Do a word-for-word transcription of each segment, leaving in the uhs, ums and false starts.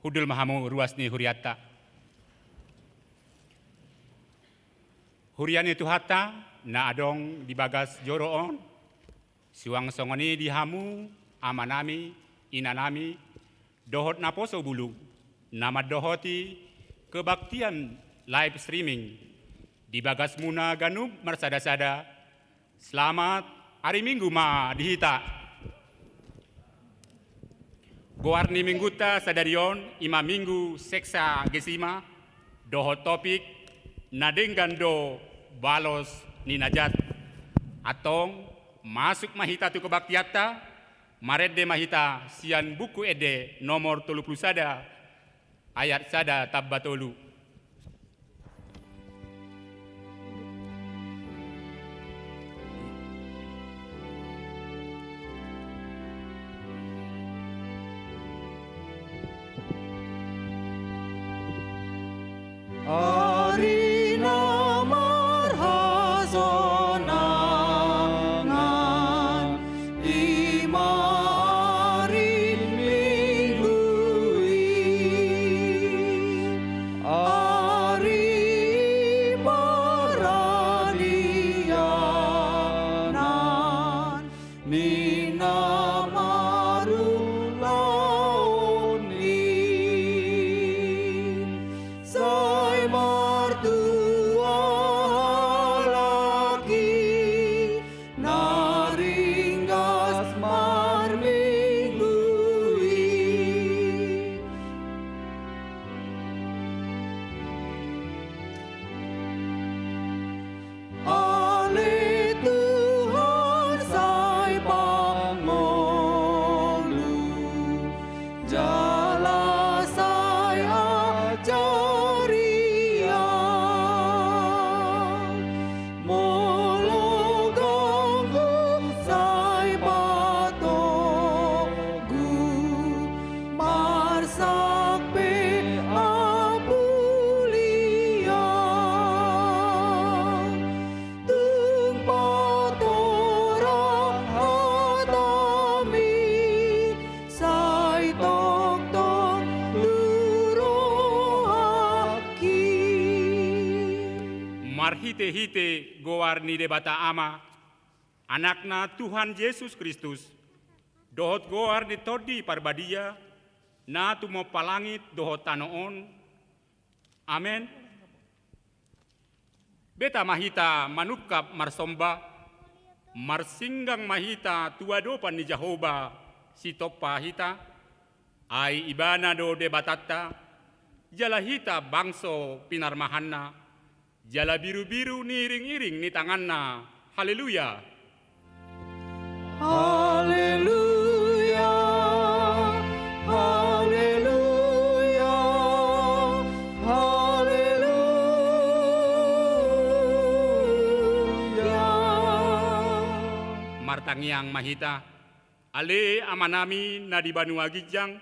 Hundul ma hamu ruas ni hurianta. Huria ni Tuhanta na adong di bagas joro on, suang songon i di hamu amanami, inanami, dohot naposo bulung, na mandohoti kebaktian live streaming di bagasmuna ganup marsada-sada. Selamat ari Minggu ma di hita. Goar ni Minggunta sadari on i ma Minggu Sexagesima, dohot topik na denggan do balos ni na jat. Antong, masuk ma hita tu kebaktianta. Marende ma hita sian Buku Ende nomor tolu pulu sada, ayat sada tamba tolu. Ari na marhasonangan i ma ari Minggu i, ari paralianan ni na marulaon i. Sai martua halak i na ringgas marminggu i. Ale Tuhan, sai pangolu jala sai ajari au. Molo ganggu, sai patogu, marsak pe apuli au. Tung patorang hatami, sai tongtong luluhononki. Marhitehite goar ni Debata Ama, Anakna Tuhan Jesus Kristus, dohot goar ni Tondi Parbadia, na tumompa langit dohot tano on. Amen. Beta ma hita manungkap marsomba, marsinggang ma hita tu adopan ni Jahowa, sitompa hita, ai Ibana do Debatanta, jala hita bangso pinarmahanna, jala birubiru ni iringiring ni tanganna. Haleluya! Haleluya, haleluya, haleluya. Martangiang ma hita. Ale Amanami na di banua ginjang,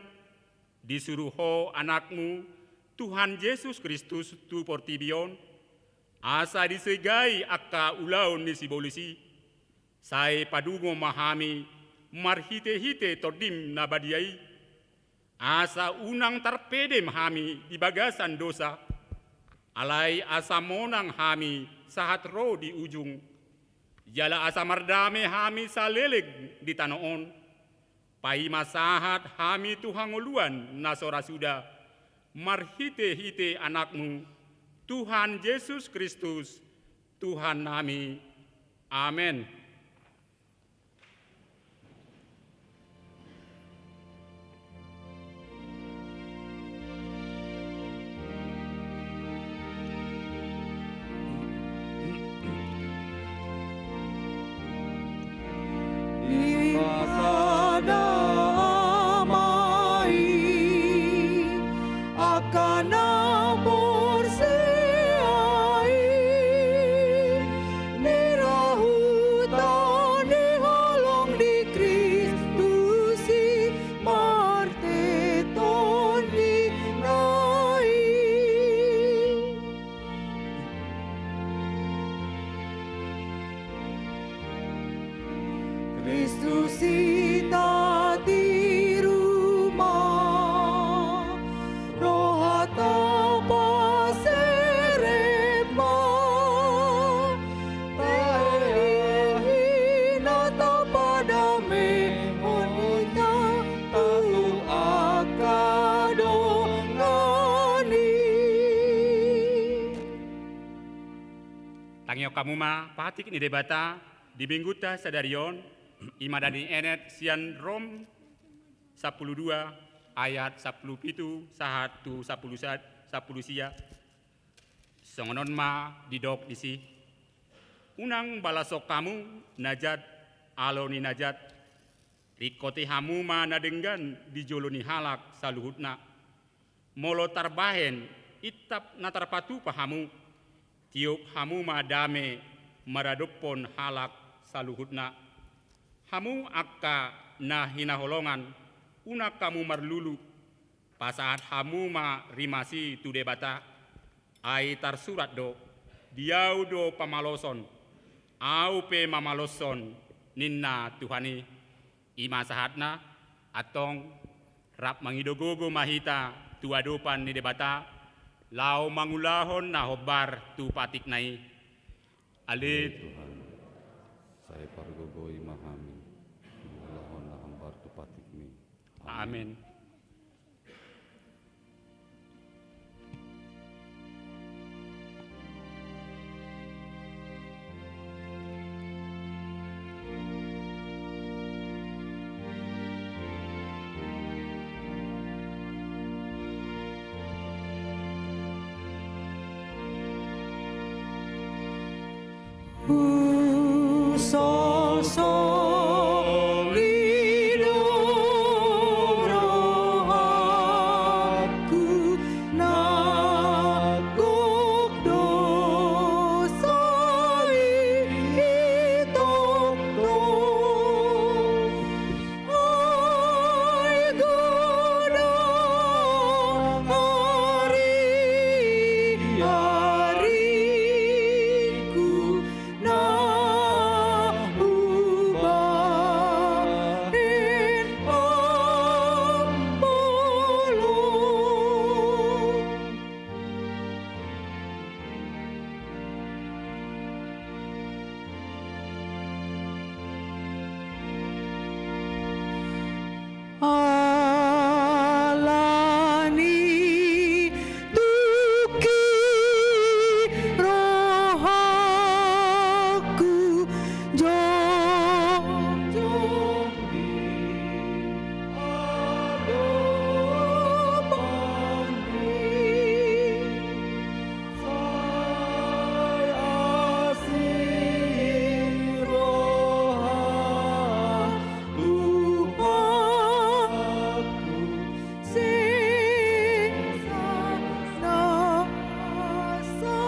disuruh Ho Anakmu, Tuhan Jesus Kristus, tu portibi on, asa disegai angka ulaon ni sibolis i. Sai padungo ma hami marhitehite Tondim na badia i, asa unang tarpedem hami di bagasan dosa, alai asa monang hami sahat ro di ujung, jala asa mardame hami saleleng di tano on. Paima sahat hami tu hangoluan na so ra suda, marhitehite Anakmu, Tuhan Jesus Kristus, Tuhannami. Amen. Di sada Ama i, angka na porsea i, nirahut ni holong ni Kristus i, marteton di na i. Kristus i tatiru ma, Tangihon hamu ma patik ni Debata di Minggunta sadari on, i ma na dienet sian Rom sampulu dua ayat sampulu pitu sahat tu sampulu sa-, sampulu sia. Songon on ma didok disi: Unang balashon hamu na jat alo ni na jat. Ringkoti hamu ma na denggan di jolo ni halak saluhutna. Molo tarbahen intap na tarpatupa hamu, tiop hamu ma dame maradophon halak saluhutna. Hamu angka na hinaholongan, unang hamu marlulu, pasahat hamu ma rimasi tu Debata. Ai tarsurat do: Di Ahu do pamaloson, Ahu pe mamaloshon, ninna Tuhan i. I ma sahatna. Antong, rap mangido gogo ma hita tu adopan ni Debata, laho mangulahon na hombar tu patikna i. Ale Tuhan, sai pargogoi ma hami mangulahon na hombar tu patikmi. Amen. Ala ni tungki rohangku jongjong di adopanmi. Sai asi roham tu patikku, sesa na asa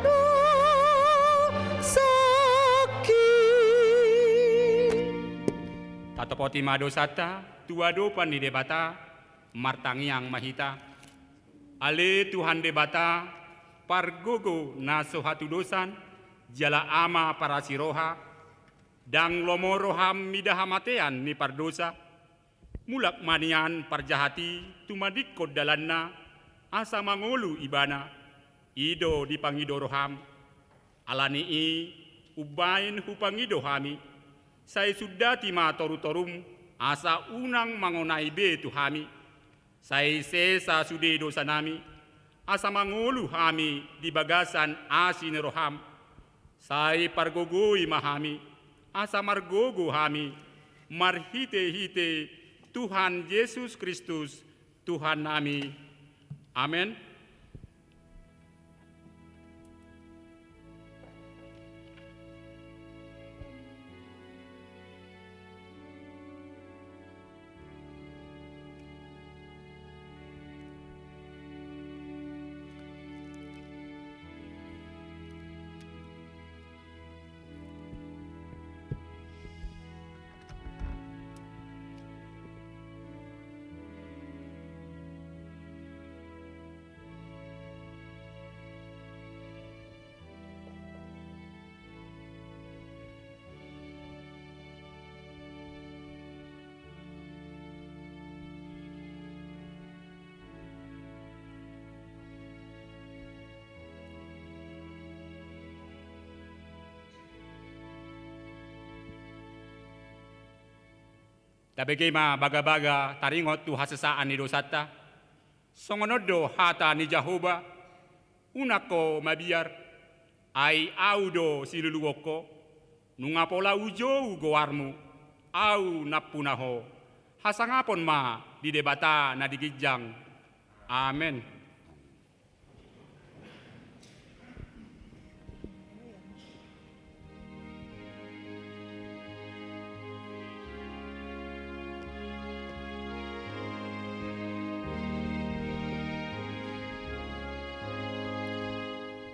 dosangki. Tatopoti ma dosanta tu adopan ni Debata. Martangiang ma hita. Ale Tuhan Debata, pargogo na so hatudosan, jala Ama parasi roha, ndang lomo roham mida hamatean ni pardosa. Mulak ma nian parjahat i tumadingkon dalanna, asa mangolu ibana. I do dipangido roham. Ala ni i, umbaen hupangido hami, sai sundati ma torutorum, asa unang mangonai be tu hami. Sai sesa sude dosanami, asa mangolu hami di bagasan asi ni roham. Sai pargogoi ma hami, asa margogo hami, marhitehite Tuhan Jesus Kristus, Tuhannami. Amen. Tabege ma bagabaga taringot tu hasesaan ni dosanta. Songon on do hata ni Jahowa: Unang ho mabiar, Ai Ahu do siluluon ho, nunga pola hujou goarmu, Ahu nampuna ho. Hasangapon ma di Debata na di ginjang. Amen.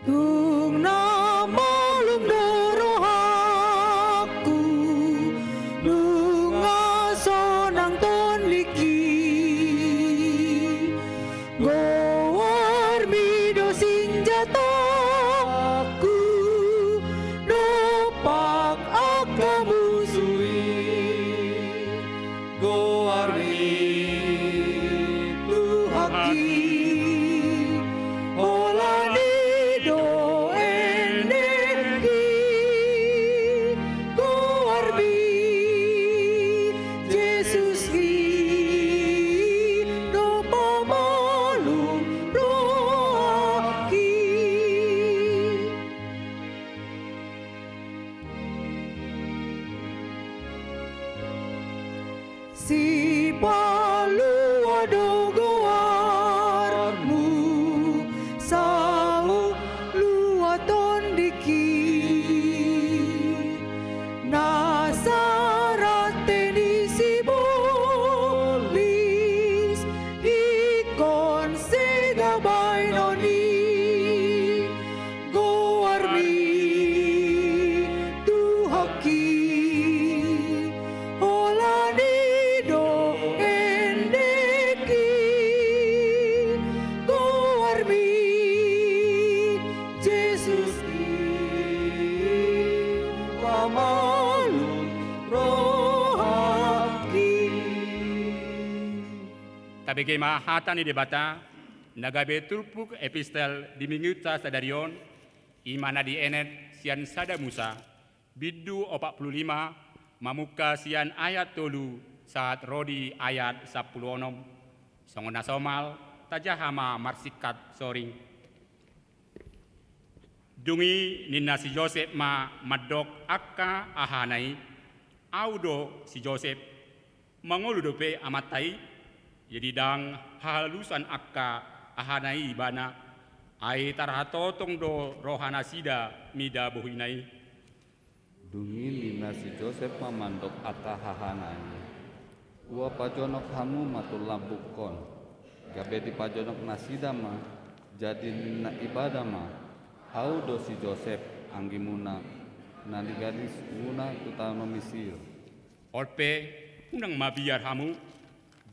Tung na malum do rohangku, nunga sonang tondingki. Goarmi do sinjataku, dompak angka musu i. Goarmi tu haki, holan i do endengki. Goarmi Jesus i do pamalum rohangki. Sipalua do goarmu, saulua tondingki. Na sarate ni sibolis, ingkon sega baenon i. Goarmi tu haki, holan i do endengki. Goarmi Jesus i pamalum rohangki. Tabege ma hata ni Debata na gabe turpuk epistel di Mingguta sadari on, i ma na dienet sian Sada Musa, bindu opat pulu lima, mamungka sian ayat tolu sahat ro di ayat sampulu onom. Songon na somal, tajaha ma marsingkat soring. Dung i ninna si Josep ma mandok angka hahana i, Ahu do si Josep, mangolu dope amanta i? Jadi ndang hahalusan angka hahana i ibana, ai tarhatotong do rohanasida mida bohina i. Dung i ninna si Josep ma mandok angka hahana i, Hupajonok hamu ma tu lambungkon. Gabe dipajonok nasida ma, jadi ninna ibana ma, Ahu do si Josep, anggimuna, na nigadismuna tu tano Misir. On pe, unang mabiar hamu,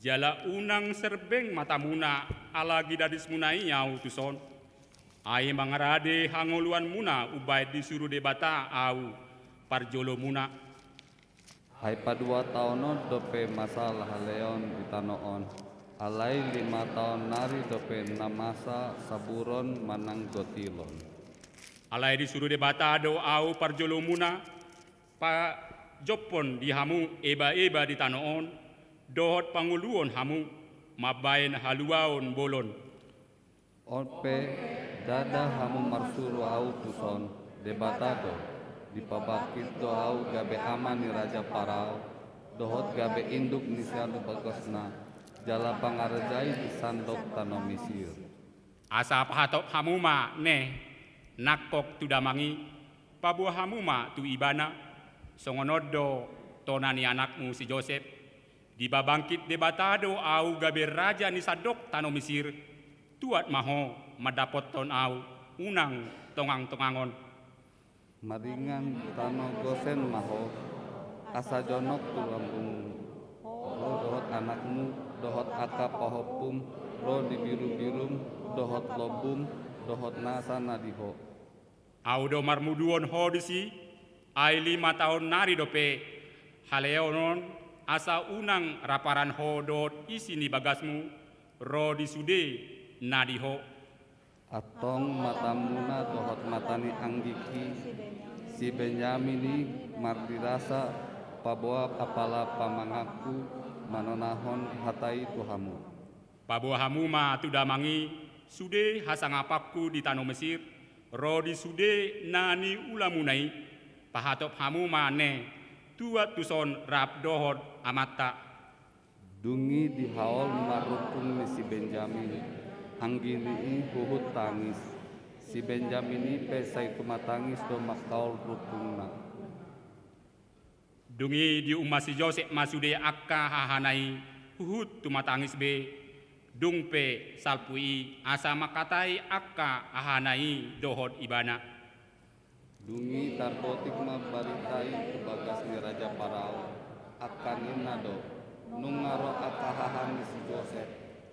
jala unang serbeng matamuna ala gigadismuna i Ahu tuson. Ai mangarade hangoluanmuna umbahen disuru Debata Ahu parjolomuna. Ai paduahon taon on dope masa haleon di tano on, alai lima taon nari dope na masa saburon manang gotilon. Alai disuru Debata do Ahu parjolomuna, pajompon di hamu ebaeba di tano on, dohot pangoluhon hamu mambahen haluaon bolon. On pe, ndada hamu marsuru Ahu tuson, Debata do, dipabangkit do Ahu gabe ama ni raja Parao, dohot gabe induk ni sialup bagasna, jala pangarajai di sandok tano Misir. Asa pahatop hamu ma, ne, nangkok tu damang i, paboa hamu ma tu ibana, songon on do tona ni anakmu si Josep. Dipabangkit Debata do Ahu gabe raja ni sandok tano Misir. Tuat ma ho mandapothon Ahu, unang tongang-tongangon. Maringan di tano Gosen ma ho, asa jonok tu lambungmu, ho dohot anakmu, dohot angka pahompum, ro di birubirum, dohot lombum, dohot nasa na di ho. Ahu do marmuduon ho disi, ai lima taon nari dope haleon on, asa unang raparan ho dohot isi ni bagasmu, ro di sude na di ho. Antong matamuna dohot mata ni anggingki si Benyamin i mardirasa, paboa apala pamanganku manonahon hata i tu hamu. Paboa hamu ma tu damang i sude hasangapanku di tano Mesir, Ro di sude na niulamuna i, pahatop hamu ma ne, tuat tuson rap dohot amanta. Dung i dihaol ma rungkung ni si Benjamin, hanggini i huhut tangis. Si Benjamin i pe sai tumatangis do manghaol rungkungna. Dung i diumma si Josep ma sude angka hahana i, huhut tumatangis be, dung pe salpu i asa mangkatai angka hahana i dohot ibana. Dung i tarbotik ma barita i tu bagas ni raja Parao, angka ninna do, nunga ro angka haha ni si Josep.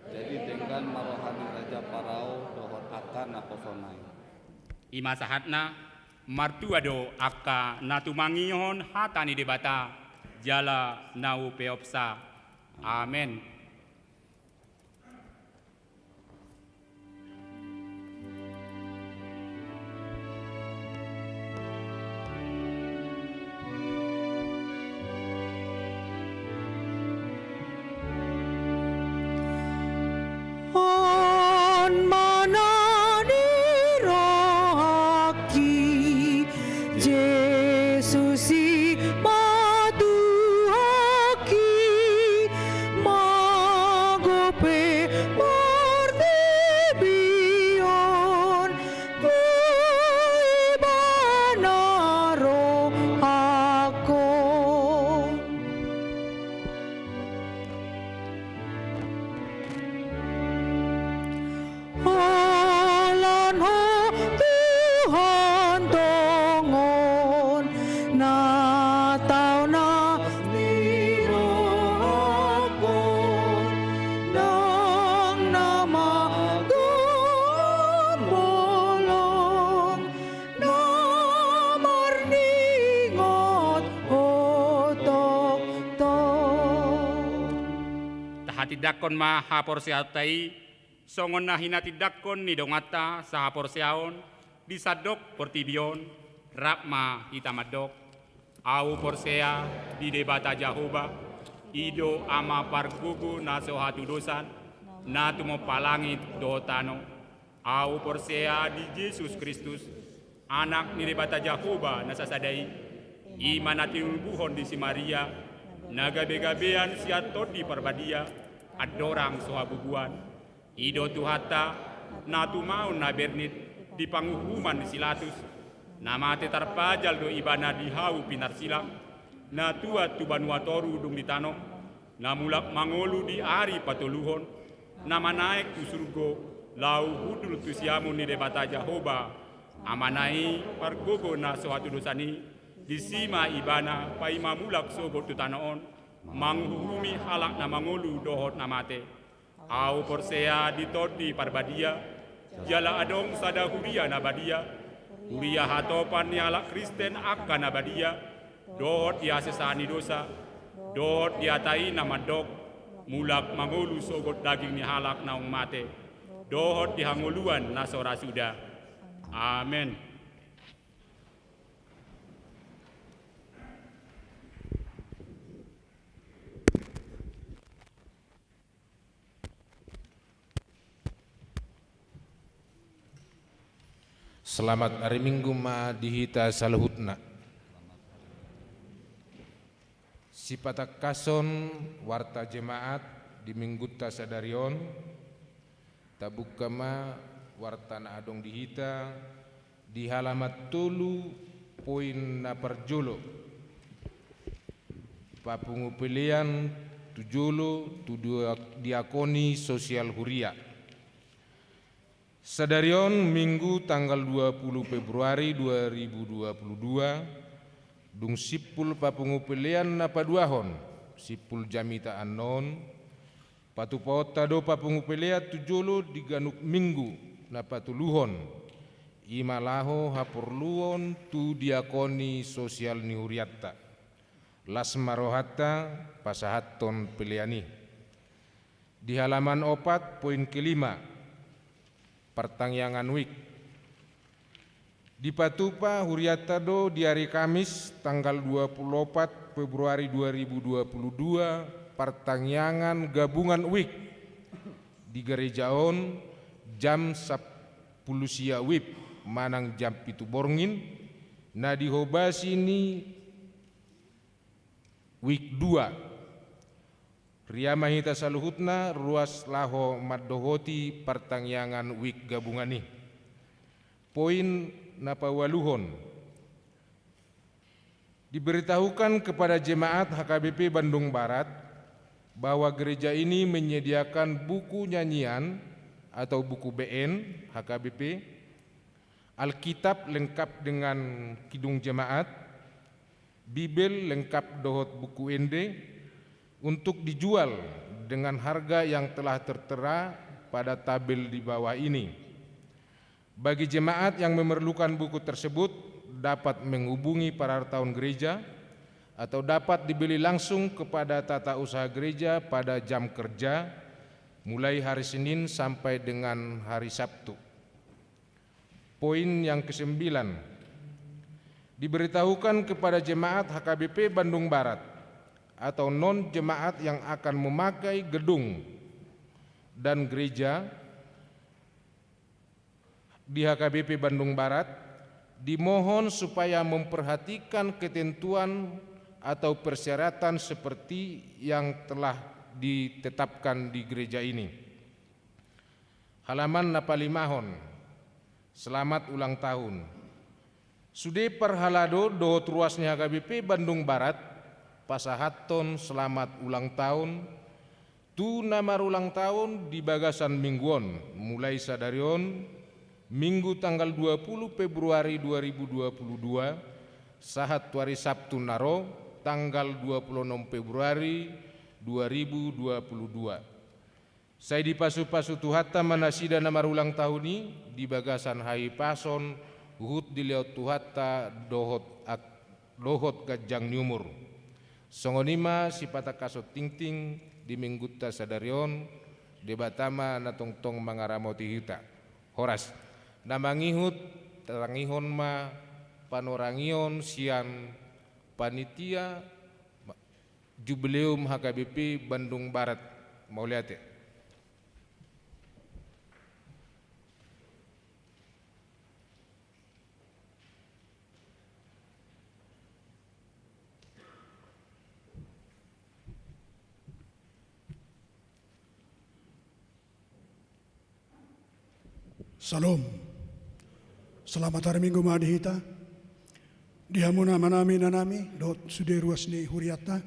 Jadi denggan ma roha ni raja Parao dohot angka naposona i. I ma sahatna, martua do angka na tumangihon hata ni Debata, jala na hupeopsa. Amen. On ma na nirohangki, Jesus i ma Tuhanki, mago pe portibi on, tu Ibana rohangkon. Holan Ho Tuhan tongon, na tao na nirohangkon, nang na margombolong, na marningot hotongtong. Tahatindangkon ma haporseaonta i, songon na hinatindangkon ni donganta sahaporseaon di sandok portibi on, rap ma hita mandok. Ahu porsea di Debata Jahowa, i do Ama pargogo na so hatudosan, na tumompa langit dohot tano. Ahu porsea di Jesus Kristus, Anak ni Debata Jahowa na sasada i, i ma na tinubuhon di si Maria, na gabegabean sian Tondi Parbadia, andorang so habubuan. I do Tuhanta, na tumaon na bernit di panguhuman ni si Latus, na mate tarpajal do Ibana di hau pinarsilang, na tuat tu banua toru dung ditanom, na mulak mangolu di ari patoluhon, na manaek tu surgo, laho hundul tu siamun ni Debata Jahowa, Amana i pargogo na so hatudosan i, disi ma Ibana paima mulak sogot tu tano on, manguhumi halak na mangolu dohot na mate. Ahu porsea di Tondi Parbadia, jala adong sada huria na badia, huria hatopan ni halak Kristen angka na badia, dohot di hasesaan ni dosa, dohot di hata i na mandok, mulak mangolu sogot daging ni halak naung mate, dohot di hangoluan na so ra suda. Amen. Selamat ari Minggu ma di hita saluhutna. Sipatangkashon warta jemaat di Minggunta sadari on, tabuka ma warta na adong di hita, di halaman tolu poin na parjolo. Papungu pelean tu jolo tu dia-, diakoni sosial huria. Sadari on Minggu tanggal dua puluh Februari dua ribu dua puluh dua, dung simpul papungu pelean na paduahon, simpul jamita annon, patupaonta do papungu pelean tu jolo di ganup Minggu na patoluhon, i ma laho haporluon tu diakoni sosial ni hurianta. Las ma rohanta pasahathon pelean i. Di halaman opat poin kelima, partangiangan wijk. Dipatupa hurianta do di ari Kamis tanggal dua puluh opat Februari dua ribu dua puluh dua partangiangan gabungan wijk di gareja on jam sampulu sia wib. manang jam pitu borngin, na dihobasi ni wik dua. Ria ma hita saluhutna ruas laho mandohoti partangiangan wik gabungan i. Poin na paualuhon. Diberitahukan kepada jemaat H K B P Bandung Barat bahwa gereja ini menyediakan buku nyanyian atau buku B N H K B P, Alkitab lengkap dengan Kidung Jemaat, Bibel lengkap dohot buku ende, untuk dijual dengan harga yang telah tertera pada tabel di bawah ini. Bagi jemaat yang memerlukan buku tersebut, dapat menghubungi perartaun gereja atau dapat dibeli langsung kepada tata usaha gereja pada jam kerja, mulai hari Senin sampai dengan hari Sabtu. Poin yang kesembilan, diberitahukan kepada jemaat H K B P Bandung Barat atau non-jemaat yang akan memakai gedung dan gereja di H K B P Bandung Barat, dimohon supaya memperhatikan ketentuan atau persyaratan seperti yang telah ditetapkan di gereja ini. Halaman na palimahon. Selamat ulang tahun. Sude parhalado dohot ruas ni H K B P Bandung Barat pasahathon selamat ulang tahun tu na marulang tahun di bagasan minggu on, mulai sadari on, Minggu tanggal dua puluh Februari dua ribu dua puluh dua, sahat tu ari Sabtu na ro, tanggal dua puluh onom Februari dua ribu dua puluh dua. Sai dipasupasu Tuhanta ma nasida na marulang tahun i di bagasan hahipason, huhut dilehon Tuhanta dohot ak-, dohot ganjang ni umur. Songon i ma sipatangkason tingting di minggunta sadari on, Debata ma na tongtong mangaramoti hita. Horas. Na mangihut, tangihon ma panorangion sian panitia Jubileum H K B P Bandung Barat. Mauliate. Salom. Selamat hari Minggu ma di hita. Di hamu na amanami, inanami, dohot sude ruas ni hurianta.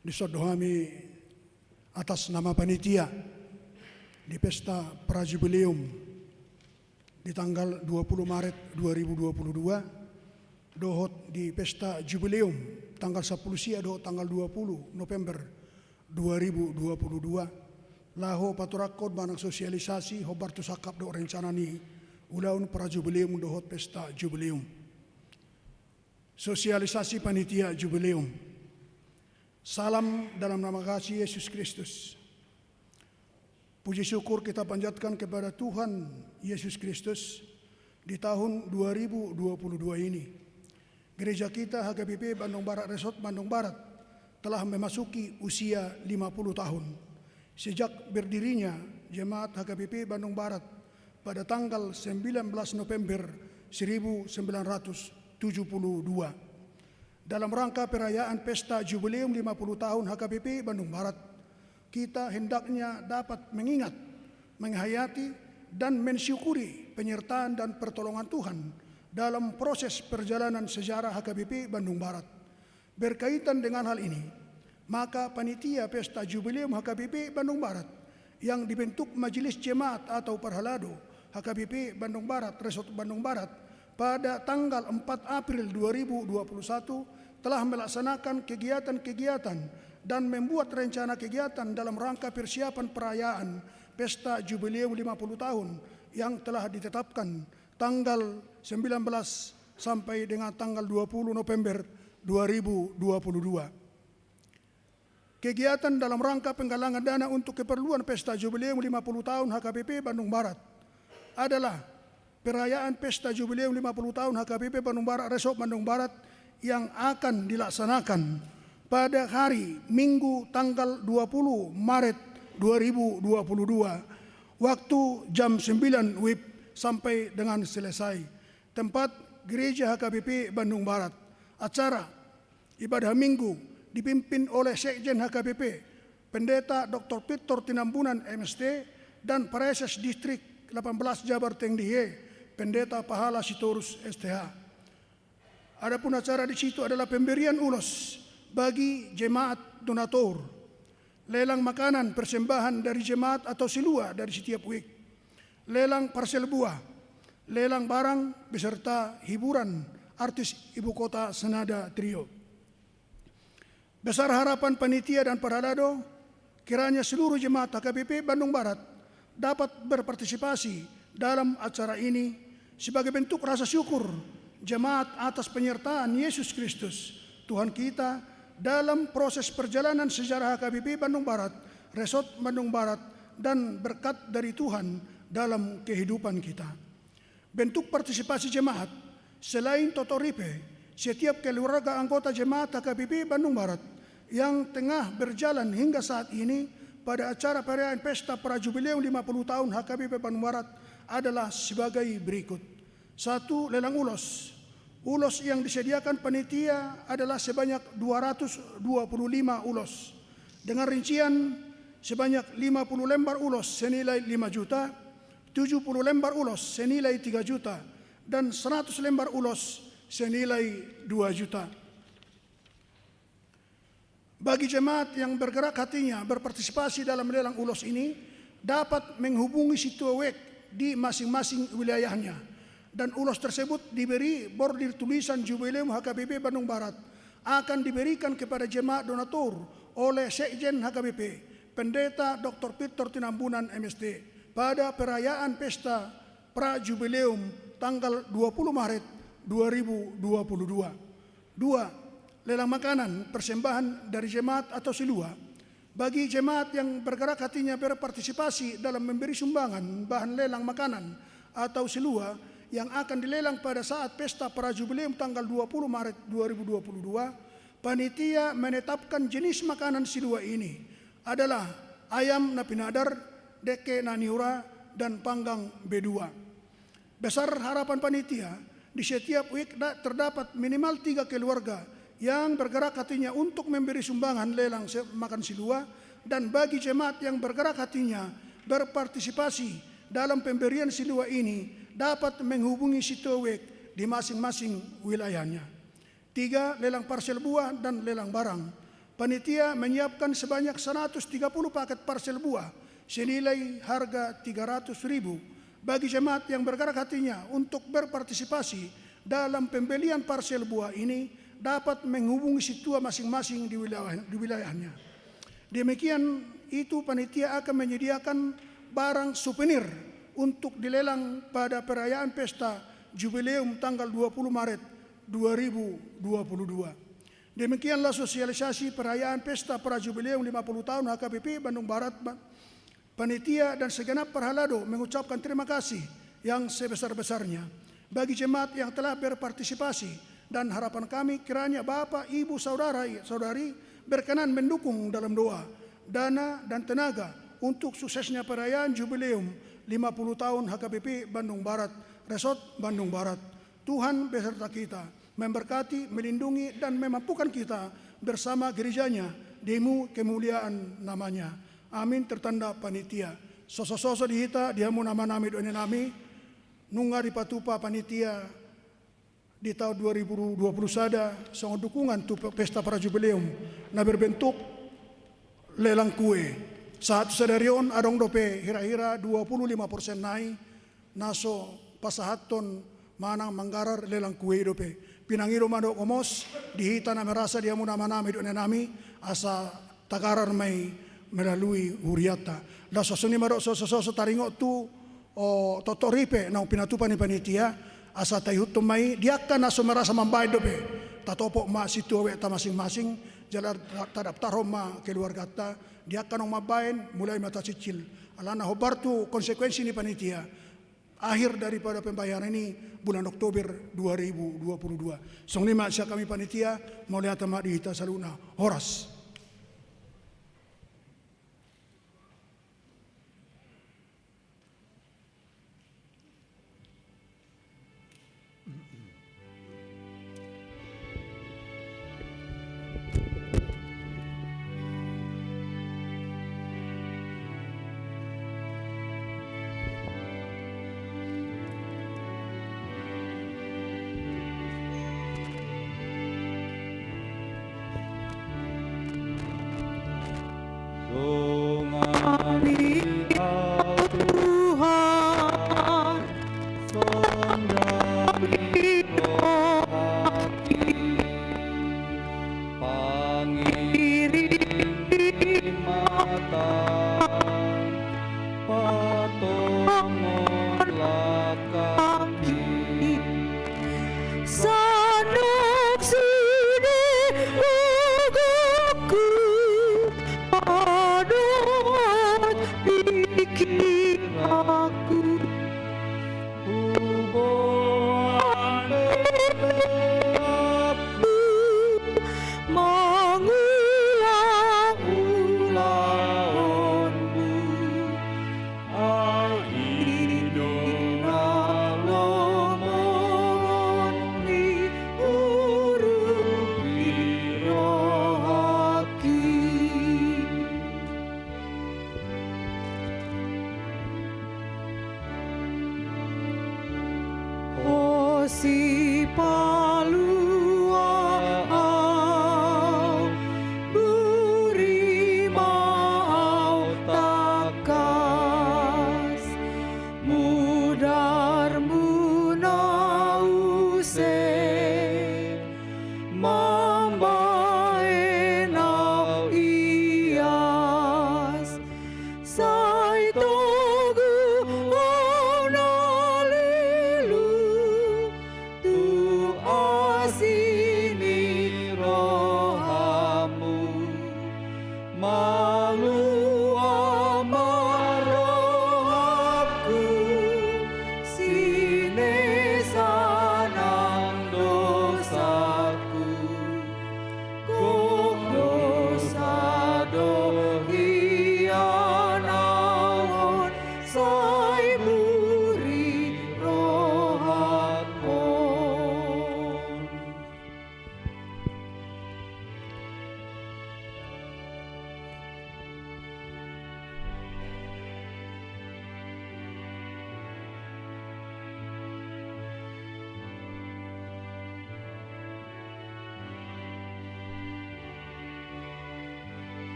Dison do hami atas nama panitia di pesta prajubileum di tanggal dua puluh Maret dua ribu dua puluh dua, dohot di pesta jubileum tanggal sampulu sia dohot tanggal dua puluh November dua ribu dua puluh dua, laho paturangkon manang sosialisasi hombar tu sangkap dohot rencana ni ulaon prajubileum dohot pesta jubileum. Sosialisasi panitia jubileum. Salam dalam nama kasih Yesus Kristus. Puji syukur kita panjatkan kepada Tuhan Yesus Kristus di tahun dua ribu dua puluh dua ini. Gereja kita H K B P Bandung Barat Resort Bandung Barat telah memasuki usia lima puluh tahun. Sejak berdirinya Jemaat H K B P Bandung Barat pada tanggal sembilan belas November seribu sembilan ratus tujuh puluh dua. Dalam rangka perayaan Pesta Jubileum lima puluh tahun H K B P Bandung Barat, kita hendaknya dapat mengingat, menghayati, dan mensyukuri penyertaan dan pertolongan Tuhan dalam proses perjalanan sejarah H K B P Bandung Barat. Berkaitan dengan hal ini, maka panitia Pesta Jubileum H K B P Bandung Barat yang dibentuk Majelis Jemaat atau Parhalado H K B P Bandung Barat, Resort Bandung Barat, pada tanggal empat April dua ribu dua puluh satu telah melaksanakan kegiatan-kegiatan dan membuat rencana kegiatan dalam rangka persiapan perayaan Pesta Jubileum lima puluh tahun yang telah ditetapkan tanggal sembilan belas sampai dengan tanggal dua puluh November dua ribu dua puluh dua. Kegiatan dalam rangka penggalangan dana untuk keperluan Pesta Jubileum lima puluh tahun H K B P Bandung Barat adalah perayaan Pesta Jubileum lima puluh tahun H K B P Bandung Barat, Resort Bandung Barat yang akan dilaksanakan pada hari Minggu tanggal dua puluh Maret dua ribu dua puluh dua, waktu jam sembilan wib sampai dengan selesai. Tempat, Gereja H K B P Bandung Barat. Acara, ibadah Minggu, dipimpin oleh Sekjen H K B P, Pendeta Doktor Victor Tinambunan, M S T, dan Praeses Distrik delapan belas Jabar Tengdihie, Pendeta Pahala Sitorus, S T H. Adapun acara di situ adalah pemberian ulos bagi jemaat donatur, lelang makanan persembahan dari jemaat atau silua dari setiap wijk, lelang parsel buah, lelang barang beserta hiburan artis ibu kota Senada Trio. Besar harapan panitia dan parhalado, kiranya seluruh jemaat H K B P Bandung Barat dapat berpartisipasi dalam acara ini sebagai bentuk rasa syukur jemaat atas penyertaan Yesus Kristus, Tuhan kita, dalam proses perjalanan sejarah H K B P Bandung Barat, Resort Bandung Barat, dan berkat dari Tuhan dalam kehidupan kita. Bentuk partisipasi jemaat, selain totok ripe, setiap keluarga anggota jemaat H K B P Bandung Barat yang tengah berjalan hingga saat ini pada acara perayaan pesta prajubileum lima puluh tahun H K B P Bandung Barat adalah sebagai berikut. Satu, lelang ulos. Ulos yang disediakan panitia adalah sebanyak dua ratus dua puluh lima ulos. Dengan rincian sebanyak lima puluh lembar ulos senilai lima juta, tujuh puluh lembar ulos senilai tiga juta, dan seratus lembar ulos senilai dua juta. Bagi jemaat yang bergerak hatinya berpartisipasi dalam lelang ulos ini, dapat menghubungi situa wijk di masing-masing wilayahnya, dan ulos tersebut diberi bordir tulisan Jubileum H K B P Bandung Barat akan diberikan kepada jemaat donatur oleh Sekjen H K B P, Pendeta Doktor Victor Tinambunan, M S T, pada perayaan pesta prajubileum tanggal dua puluh Maret dua ribu dua puluh dua. Dua, lelang makanan persembahan dari jemaat atau silua. Bagi jemaat yang bergerak hatinya berpartisipasi dalam memberi sumbangan bahan lelang makanan atau silua yang akan dilelang pada saat pesta prajubileum tanggal dua puluh Maret dua ribu dua puluh dua, panitia menetapkan jenis makanan silua ini adalah ayam na pinadar, dengke na niura, dan panggang B dua. Besar harapan panitia, di setiap wijk da-, terdapat minimal tiga keluarga yang bergerak hatinya untuk memberi sumbangan lelang se-, makan silua, dan bagi jemaat yang bergerak hatinya berpartisipasi dalam pemberian silua ini dapat menghubungi situa wijk di masing-masing wilayahnya. Tiga, lelang parsel buah dan lelang barang. Panitia menyiapkan sebanyak seratus tiga puluh paket parsel buah senilai harga tiga ratus ribu. Bagi jemaat yang bergerak hatinya untuk berpartisipasi dalam pembelian parsel buah ini dapat menghubungi situa masing-masing di wilayah, di wilayahnya. Demikian itu, panitia akan menyediakan barang souvenir untuk dilelang pada perayaan pesta Jubileum tanggal dua puluh Maret dua ribu dua puluh dua. Demikianlah sosialisasi perayaan pesta prajubileum lima puluh tahun H K B P Bandung Barat. Ba-, panitia dan segenap parhalado mengucapkan terima kasih yang sebesar-besarnya bagi jemaat yang telah berpartisipasi, dan harapan kami kiranya Bapak, Ibu, Saudara, Saudari berkenan mendukung dalam doa, dana, dan tenaga untuk suksesnya perayaan Jubileum lima puluh tahun H K B P Bandung Barat, Resort Bandung Barat. Tuhan beserta kita, memberkati, melindungi, dan memampukan kita bersama gereja-Nya demi kemuliaan nama-Nya. Amin. Tertanda panitia. Soso-soso di hita, di hamu na manami dohot inanami, nunga dipatupa panitia di taon dua ribu dua puluh sada songon dukungan tu pe-, pesta prajubileum na berbentuk lelang kue. Sahat tu sadari on adong dope hira-hira dua puluh lima persen nai na so pasahathon manang manggarar lelang kue i dope. Pinangido ma dohot gomos di hita na merasa, di hamu na manami dohot inanami, asa tagarar ma i melalui hurianta. Laos songon i ma dohot soso-soso taringot tu, o, totok ripe naung pinatupa ni panitia, asa taihuthon ma i di angka na so merasa mambaen dope. Tatopot ma situa wijk ta masing-masing, jala ta-, tadaftarhon ma keluarganta di angka naung mambaen, mulai ma tacicil. Alana hombar tu konsekuensi ni panitia, akhir daripada pembayaran ini bulan Oktober dua ribu dua puluh dua. Songon i ma sian hami panitia, mauliate ma di hita saluhutna. Horas.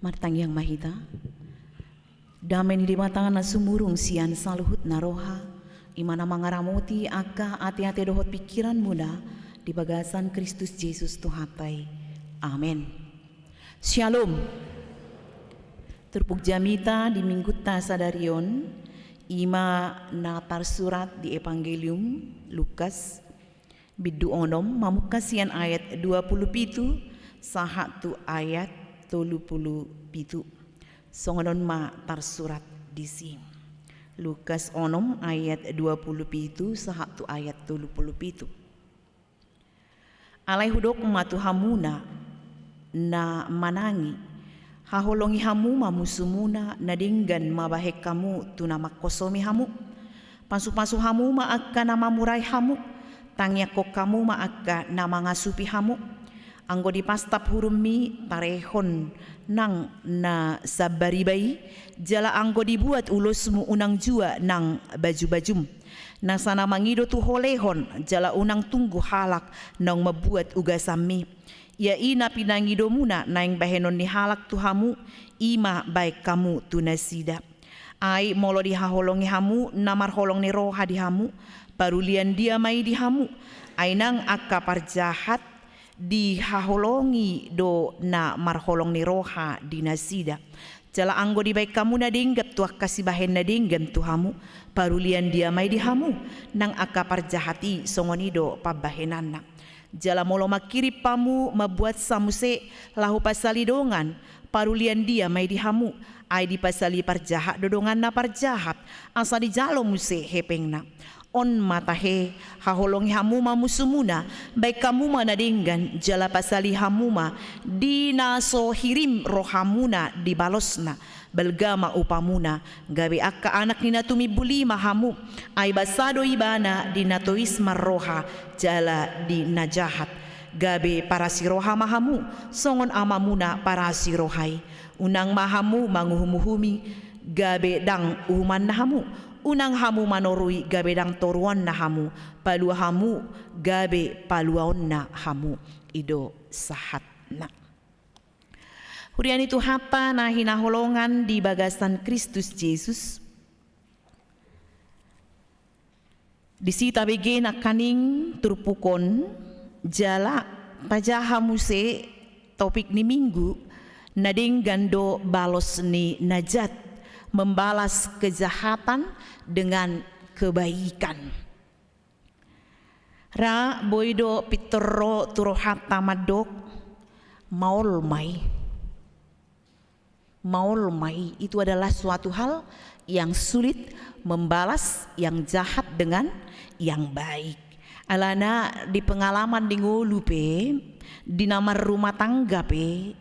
Martangiang ma hita. Dame ni Debata na sumurung sian saluhutna roha, i ma na mangaramoti angka ateate dohot pingkiranmuna di bagasan Kristus Jesus Tuhanta i. Amen. Syalom. Turpuk jamita di minggunta sadari on, i ma na tarsurat di Evangelium Lukas, bindu onom, mamungka sian ayat dua pulu pitu sahat tu ayat tolu pulu pitu. Songon on ma tarsurat disi. Lukas onom ayat dua pulu pitu sahat tu ayat tolu pulu pitu. Alai hudok ma tu hamuna na manangi, haholongi hamu ma musumuna, na denggan mabahen hamu tu na mangkosomi hamu. Pasupasu hamu ma angka na mamurai hamu, tangiangkon hamu ma angka na mangasupi hamu. Anggo dipastap hurummi, tarehon nang na sambariba i, jala anggo dibuat ulosmu, unang jua nang bajubajum. Nasa na mangido tu ho lehon, jala unang tunggu halak naung mambuat ugasanmi. Ia i na pinangidomuna naeng bahenon ni halak tu hamu, i ma bahen hamu tu nasida. Ai molo dihaholongi hamu na marholong ni roha di hamu, parulian dia ma i di hamu. Ai nang angka parjahat dihaholongi do na marholong ni roha di nasida. Jala anggo dibahen hamu na denggan tu angka sibahen na denggan tu hamu, parulian dia ma i di hamu, nang angka parjahat i songon i do pambahenanna. Jala molo mangkirim hamu mambuatsa muse laho pasali dongan, parulian dia ma i di hamu, ai dipasali parjahat do donganna parjahat, asa dijalo muse hepengna. On ma tahe, haholongi hamu ma musumuna, bahen hamu ma na denggan, jala pasali hamu ma di na so hirim rohamuna di balosna. Balga ma upamuna, gabe angka anak ni na tumimbul i ma hamu, ai basa do ibana di na tois marroha jala di na jahat. Gabe parasi roha ma hamu, songon Amamuna parasi roha i. Unang ma hamu manguhumuhumi, gabe ndang uhumanna hamu. Unang hamu manorui, gabe ndang toruonna hamu. Palua hamu, gabe paluaonna hamu. I do sahatna. Huria ni Tuhanta na hinaholongan di bagasan Kristus Jesus. Disi tabege nangkaning turpuk on, jala tajaha muse topik ni minggu, na denggan do balos ni na jat, membalas kejahatan dengan kebaikan. Ra boi do pintor ro tu rohanta mandok, maol ma i. Maol ma i, itu adalah suatu hal yang sulit, membalas yang jahat dengan yang baik. Alana di pengalaman di ngolu pe, di na marrumah tangga pe,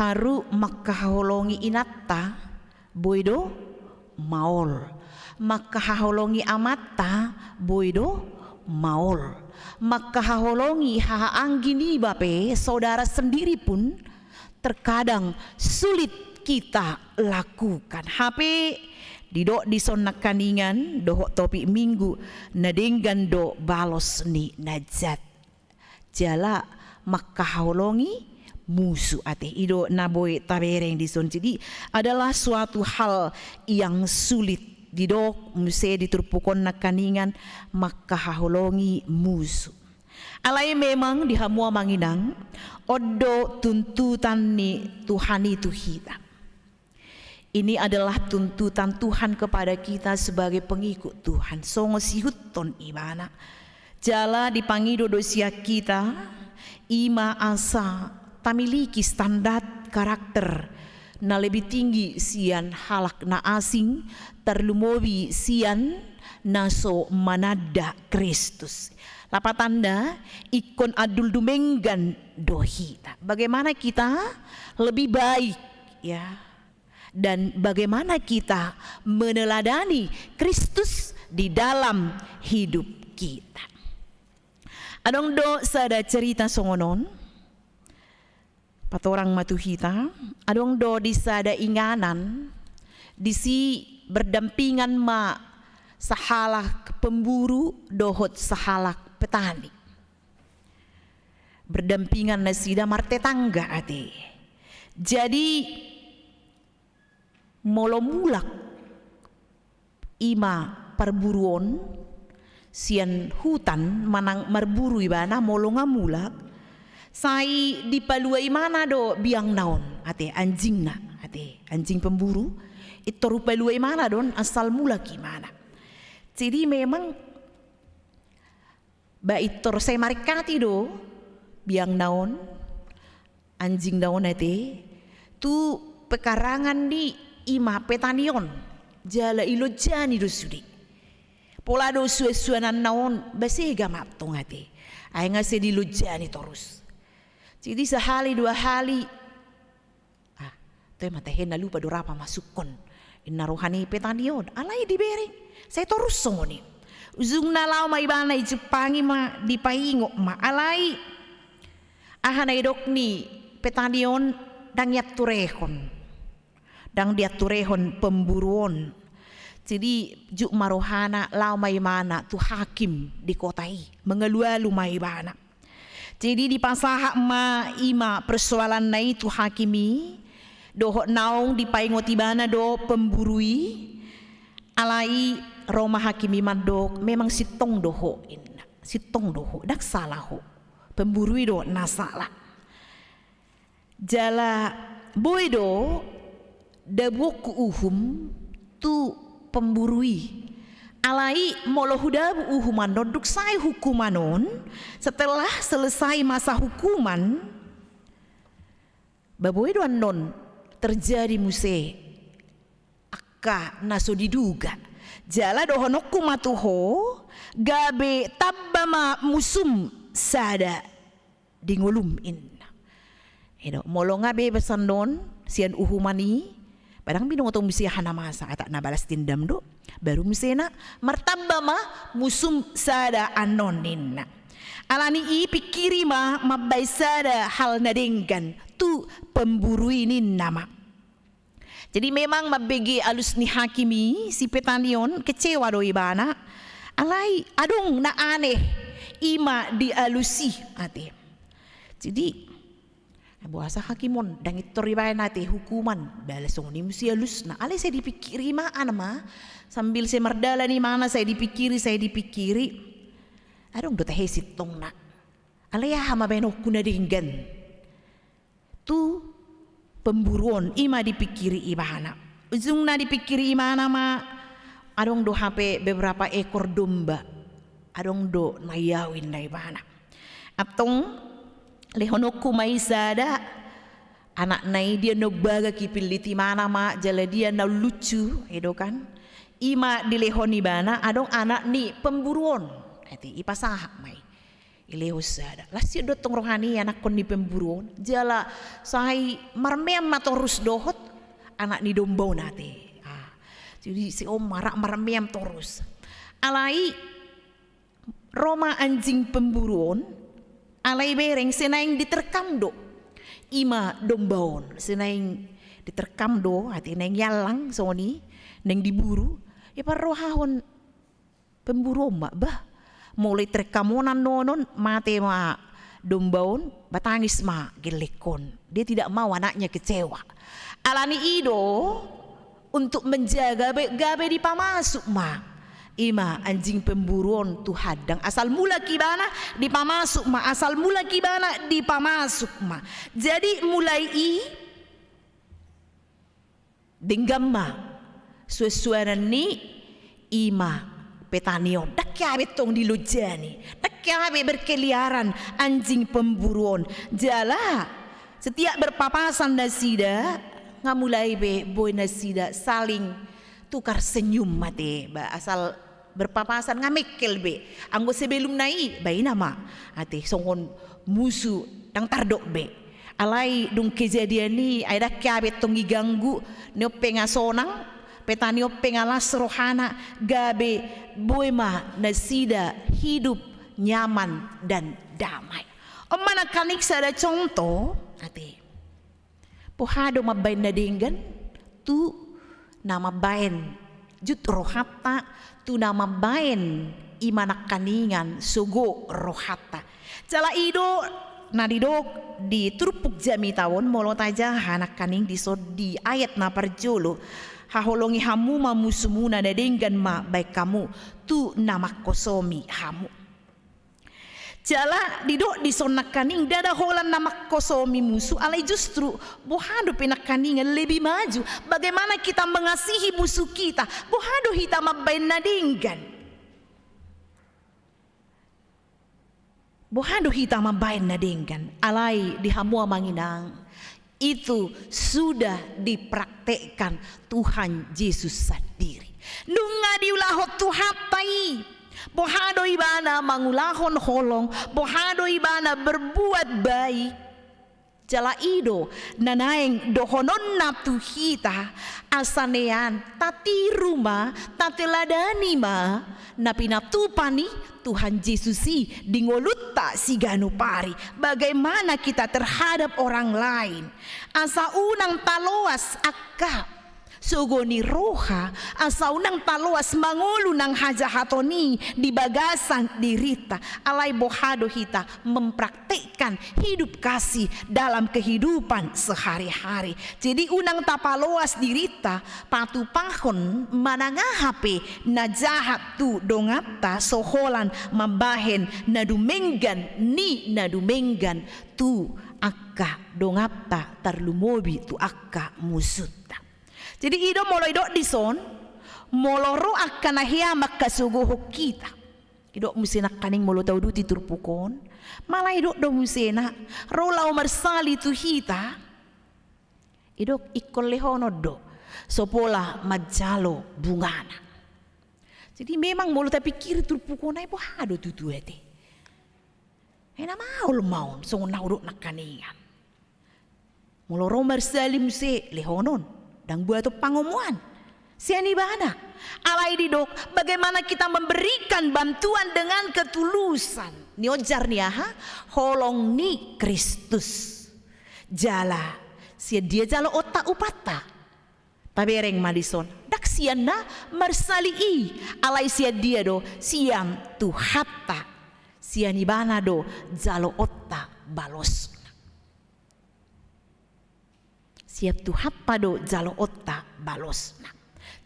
haru mangkaholongi inanta, boi do maol. Mangkahaholongi amanta, boi do maol. Mangkahaholongi haha anggi niba pe, saudara sendiri pun, terkadang sulit kita lakukan. Hape didok dison nangkaningan dohot topik minggu, na denggan do balos ni na jat. Jala mangkahaholongi musu ate. I do na boi tabereng dison. Jadi adalah suatu hal yang sulit. Didok muse di turpuk on nangkaningan mangkahaholongi musu. Alai memang di hamu amang inang, on do tuntutan ni Tuhan i tu hita. Ini adalah tuntutan Tuhan kepada kita sebagai pengikut Tuhan. Songon sihuthon ibana. Jala dipangido do sian hita, i ma asa tamiliki standar karakter na lebih tinggi sian halak na asing, tarlumobi sian na so mananda Kristus. Lapatanna, ingkon andul dumenggan do hita. Bagaimana kita lebih baik, ya, dan bagaimana kita meneladani Kristus di dalam hidup kita. Adong do sada cerita songon on, patorang ma tu hita, adong do di sada inganan, disi berdampingan ma sahalak pemburu dohot sahalak petani. Berdampingan nasida martetangga ate. Jadi molo mulak ima parburu on sian hutan manang marburu ibana molo nga mulak, sai dipalua imana do biangna on, ate, anjingna, ate, anjing pemburu, i toru palua imana do on asal mulak imana. Jadi memang ba i toru sai maringkati do biangna on, anjingna on, ate, tu pekarangan ni ima petani on, jala ilonjani do sude. Pola do suansuananna on ba sega ma antong, ate, ai nga sai dilonjani torus. Jadi sahali dua hali, ah, toe ma tahe, na lupa do ra pamasukon, inna roha ni petani on. Alai dibereng sai torus songon i. Ujungna laho ma ibana, dijumpangi ma, dipaingot ma. Alai aha na didok ni petani on, ndang dianturehon, ndang dianturehon pemburu on. Jadi juk ma rohana, laho ma ibana tu hakim di kota i, mangalualu ma ibana. Jadi dipasahat ma ima persoalanna i tu hakim i, dohot naung dipaingot ibana do pemburu i. Alai ro ma hakim i mandok, memang sintong do ho, inna, sintong do ho, ndang sala ho, pemburu i do na sala. Jala boi do dabuonku uhum tu pemburu i. Alai molo hudabu uhum annon, dung sae hukuman on, setelah selesai masa hukuman, ba boi do annon terjadi muse angka na so diduga. Jala dohononku ma tu ho, gabe tamba ma musum sada di ngolum, inna. Edo, molo nga bebas annon sian uhuman i, ba ndang binoto muse aha na masa, atak na balas dendam do. Baru muse na martamba ma musum sada annon, inna. Alani i pingkiri ma mambaen sada hal na denggan tu pemburu i, ninna ma. Jadi memang mambege alus ni hakim i, si petani on kecewa do ibana. Alai adong na aneh ima di alus i, ate. Jadi boasa hakim on ndang intor dibaen, ate, hukuman, ba ala songon i muse alusna. Alai sai dipingkiri ma, ana ma, sambil sai mardalan imana, sai dipingkiri, sai dipingkiri. Adong do tahe sintongna. Alai aha ma baenonku na denggan tu pemburu on, ima dipingkiri ibana. Ujungna dipingkiri ibana ma, adong do hape beberapa ekor domba, adong do na iaui, inna ibana. Antong lehononku ma i sada, anakna i dia na umbaga, kipillit imana ma, jala dia na lucu, edo kan. Ima dilehon ibana, adong anak ni pemburu on, ate, ipasahat ma i. Ilehon sada. Las i do antong roha ni anakkon ni pemburu on. Jala sai marmeam ma torus dohot anak ni domba on, ate. Ah. Jadi si on ma rap marmeam torus. Alai ro ma anjing pemburu on, alai bereng sai naeng diterkam do ima domba on, sai naeng diterkam do, ate, naeng iallang songon i, naeng diburu. Ia parrohahon pemburu on ma, bah, molo diterkam on annon, mate ma domba on, ba tangis ma gellengkon. Dia tidak mau anaknya kecewa. Alani i do, untuk menjaga be, gabe dipamasuk ma ima anjing pemburu on tu handang. Asal mulak ibana dipamasuk ma, asal mulak ibana dipamasuk ma. Jadi mulai i denggan ma suansuanan ni ima petani on. Ndang gabe tong dilonjani, ndang gabe berkeliaran anjing pemburu on. Jala setiap berpapasan nasida, nga mulai be boi nasida saling tukar senyum, ate, ba asal berpapasan nga mengkel be. Anggo sebelumna i, ba ina ma, ate, songon musu, ndang tardok be. Alai dung kejadian i, ai ndang gabe tong diganggu, ni on pe nga sonang, petani on pe nga las rohana, gabe boi ma nasida hidup nyaman dan damai. On ma nangkaning sada contoh, ate. Boha do mambaen na denggan tu na mambaen jut rohanta, tu na mambaen ima nangkaningan sogo rohanta. Jala i do na didok di turpuk jamita on, molo tajaha nangkaning dison di ayat na parjolo. Haholongi hamu ma musumuna, na denggan ma baen hamu tu na mangkosomi hamu. Jala didok dison nangkaning, ndada holan na mangkosomi musu, alai justru boha dope nangkaningan lebih maju, bagaimana kita mengasihi musuh kita, boha do hita mambaen na denggan. Boha do hita mambaen na denggan, alai di hamu amang inang, itu sudah dipraktekkan Tuhan Yesus sandiri. Nunga diulahon Tuhanta i, boha do ibana mangulahon holong, boha do ibana berbuat baik. Jala i do na naeng dohononna tu hita, asa nean tatiru ma, tateladani ma na pinatupa ni Tuhan Jesus i di ngolunta siganup ari. Bagaimana kita terhadap orang lain, asa unang taloas angka sogo ni roha, asa unang taloas mangolu nang hajahaton i di bagasan dirinta. Alai boha do hita mempraktekkan hidup kasih dalam kehidupan sehari-hari. Jadi unang tapaloas dirinta patupahon manang aha pe na jahat tu donganta, so holan mambahen na dumenggan ni na dumenggan tu angka donganta, tarlumobi tu angka musunta. Jadi i do molo didok dison, molo ro angka na hea mangkasogohon hita, didok muse nangkaning molo tauduti turpuk on, molo didok do muse na ro laho marsali tu hita, didok ingkon lehonon do, so pola manjalo bungana. Jadi memang molo tapingkiri turpuk on, ai boha do tutu ate? Ai na maol ma on, songon na hudok nangkaningan. Molo ro marsali muse, lehonon, ndang buaton pangomoan sian ibana. Alai didok, bagaimana kita memberikan bantuan dengan ketulusan. Niojar ni aha? Holong ni Kristus. Jala sian dia jaloonta upanta? Tabereng ma dison, ndang sian na marsali i, alai sian dia do? Sian Tuhanta. Sian ibana do jaloonta balosna. Sian Tuhanta do jaloonta balosna.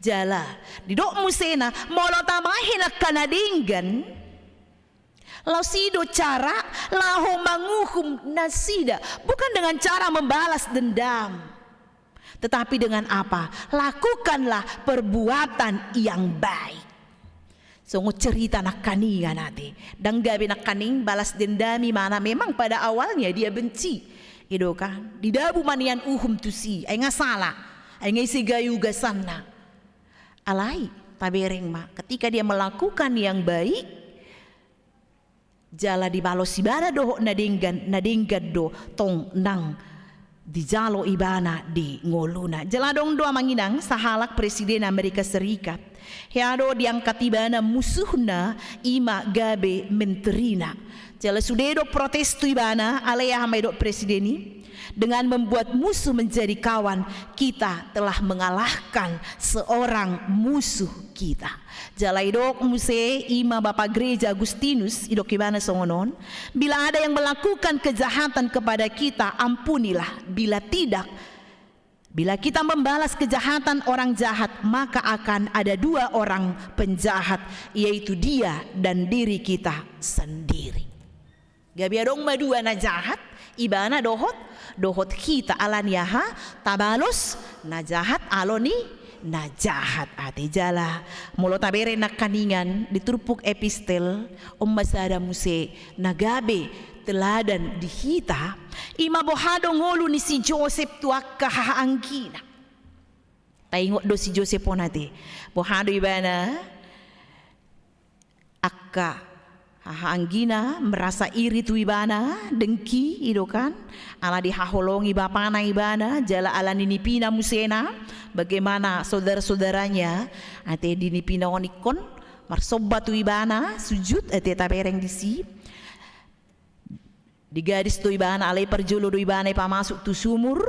Jala didok muse na molo tabahen angka na denggan, laos i do cara laho manguhum nasida, bukan dengan cara membalas dendam, tetapi dengan apa? Lakukanlah perbuatan yang baik. Songon cerita nangkaningan ate, ndang gabe nangkaning balas dendam i, mana memang pada awalnya dia benci, i do kan, didabu ma nian uhum tusi, ai nga sala, ai nga ise gabe ugasanna. Alai tabereng ma, ketika dia melakukan yang baik, jala dibalos ibana dohot na denggan, na denggan do tong nang dijalo ibana di ngoluna. Jala adong do amang inang sahalak presiden Amerika Serikat, hea do diangkat ibana musuhna, i ma gabe menterina. Jala sude do protes tu ibana, alai aha ma didok presiden i? Dengan membuat musuh menjadi kawan, kita telah mengalahkan seorang musuh kita. Jala didok muse i ma bapa gereja Agustinus, didok ibana songon on: Bila ada yang melakukan kejahatan kepada kita, ampunilah. Bila tidak, bila kita membalas kejahatan orang jahat, maka akan ada dua orang penjahat, yaitu dia dan diri kita sendiri. Gabe adong ma dua na jahat, ibana dohot, dohot hita. Ala ni aha? Tabalos na jahat alo ni na jahat ate. Jala molo tabereng nangkaningan di turpuk epistel on, ma sada muse na gabe teladan di hita, i ma boha do ngolu ni si Josep tu angka hahaanggina. Taingot do si Josep on ate, boha do ibana? Angka hahaanggina merasa iri tu ibana, dengki, i do kan, ala dihaholongi bapana ibana, jala ala ni nipina muse na, bagaimana saudara-saudaranya ate di nipina on ingkon marsomba tu ibana, sujud ate, tabereng disi. Digadis do ibana, alai parjolo do ibana i pamasuk tu sumur,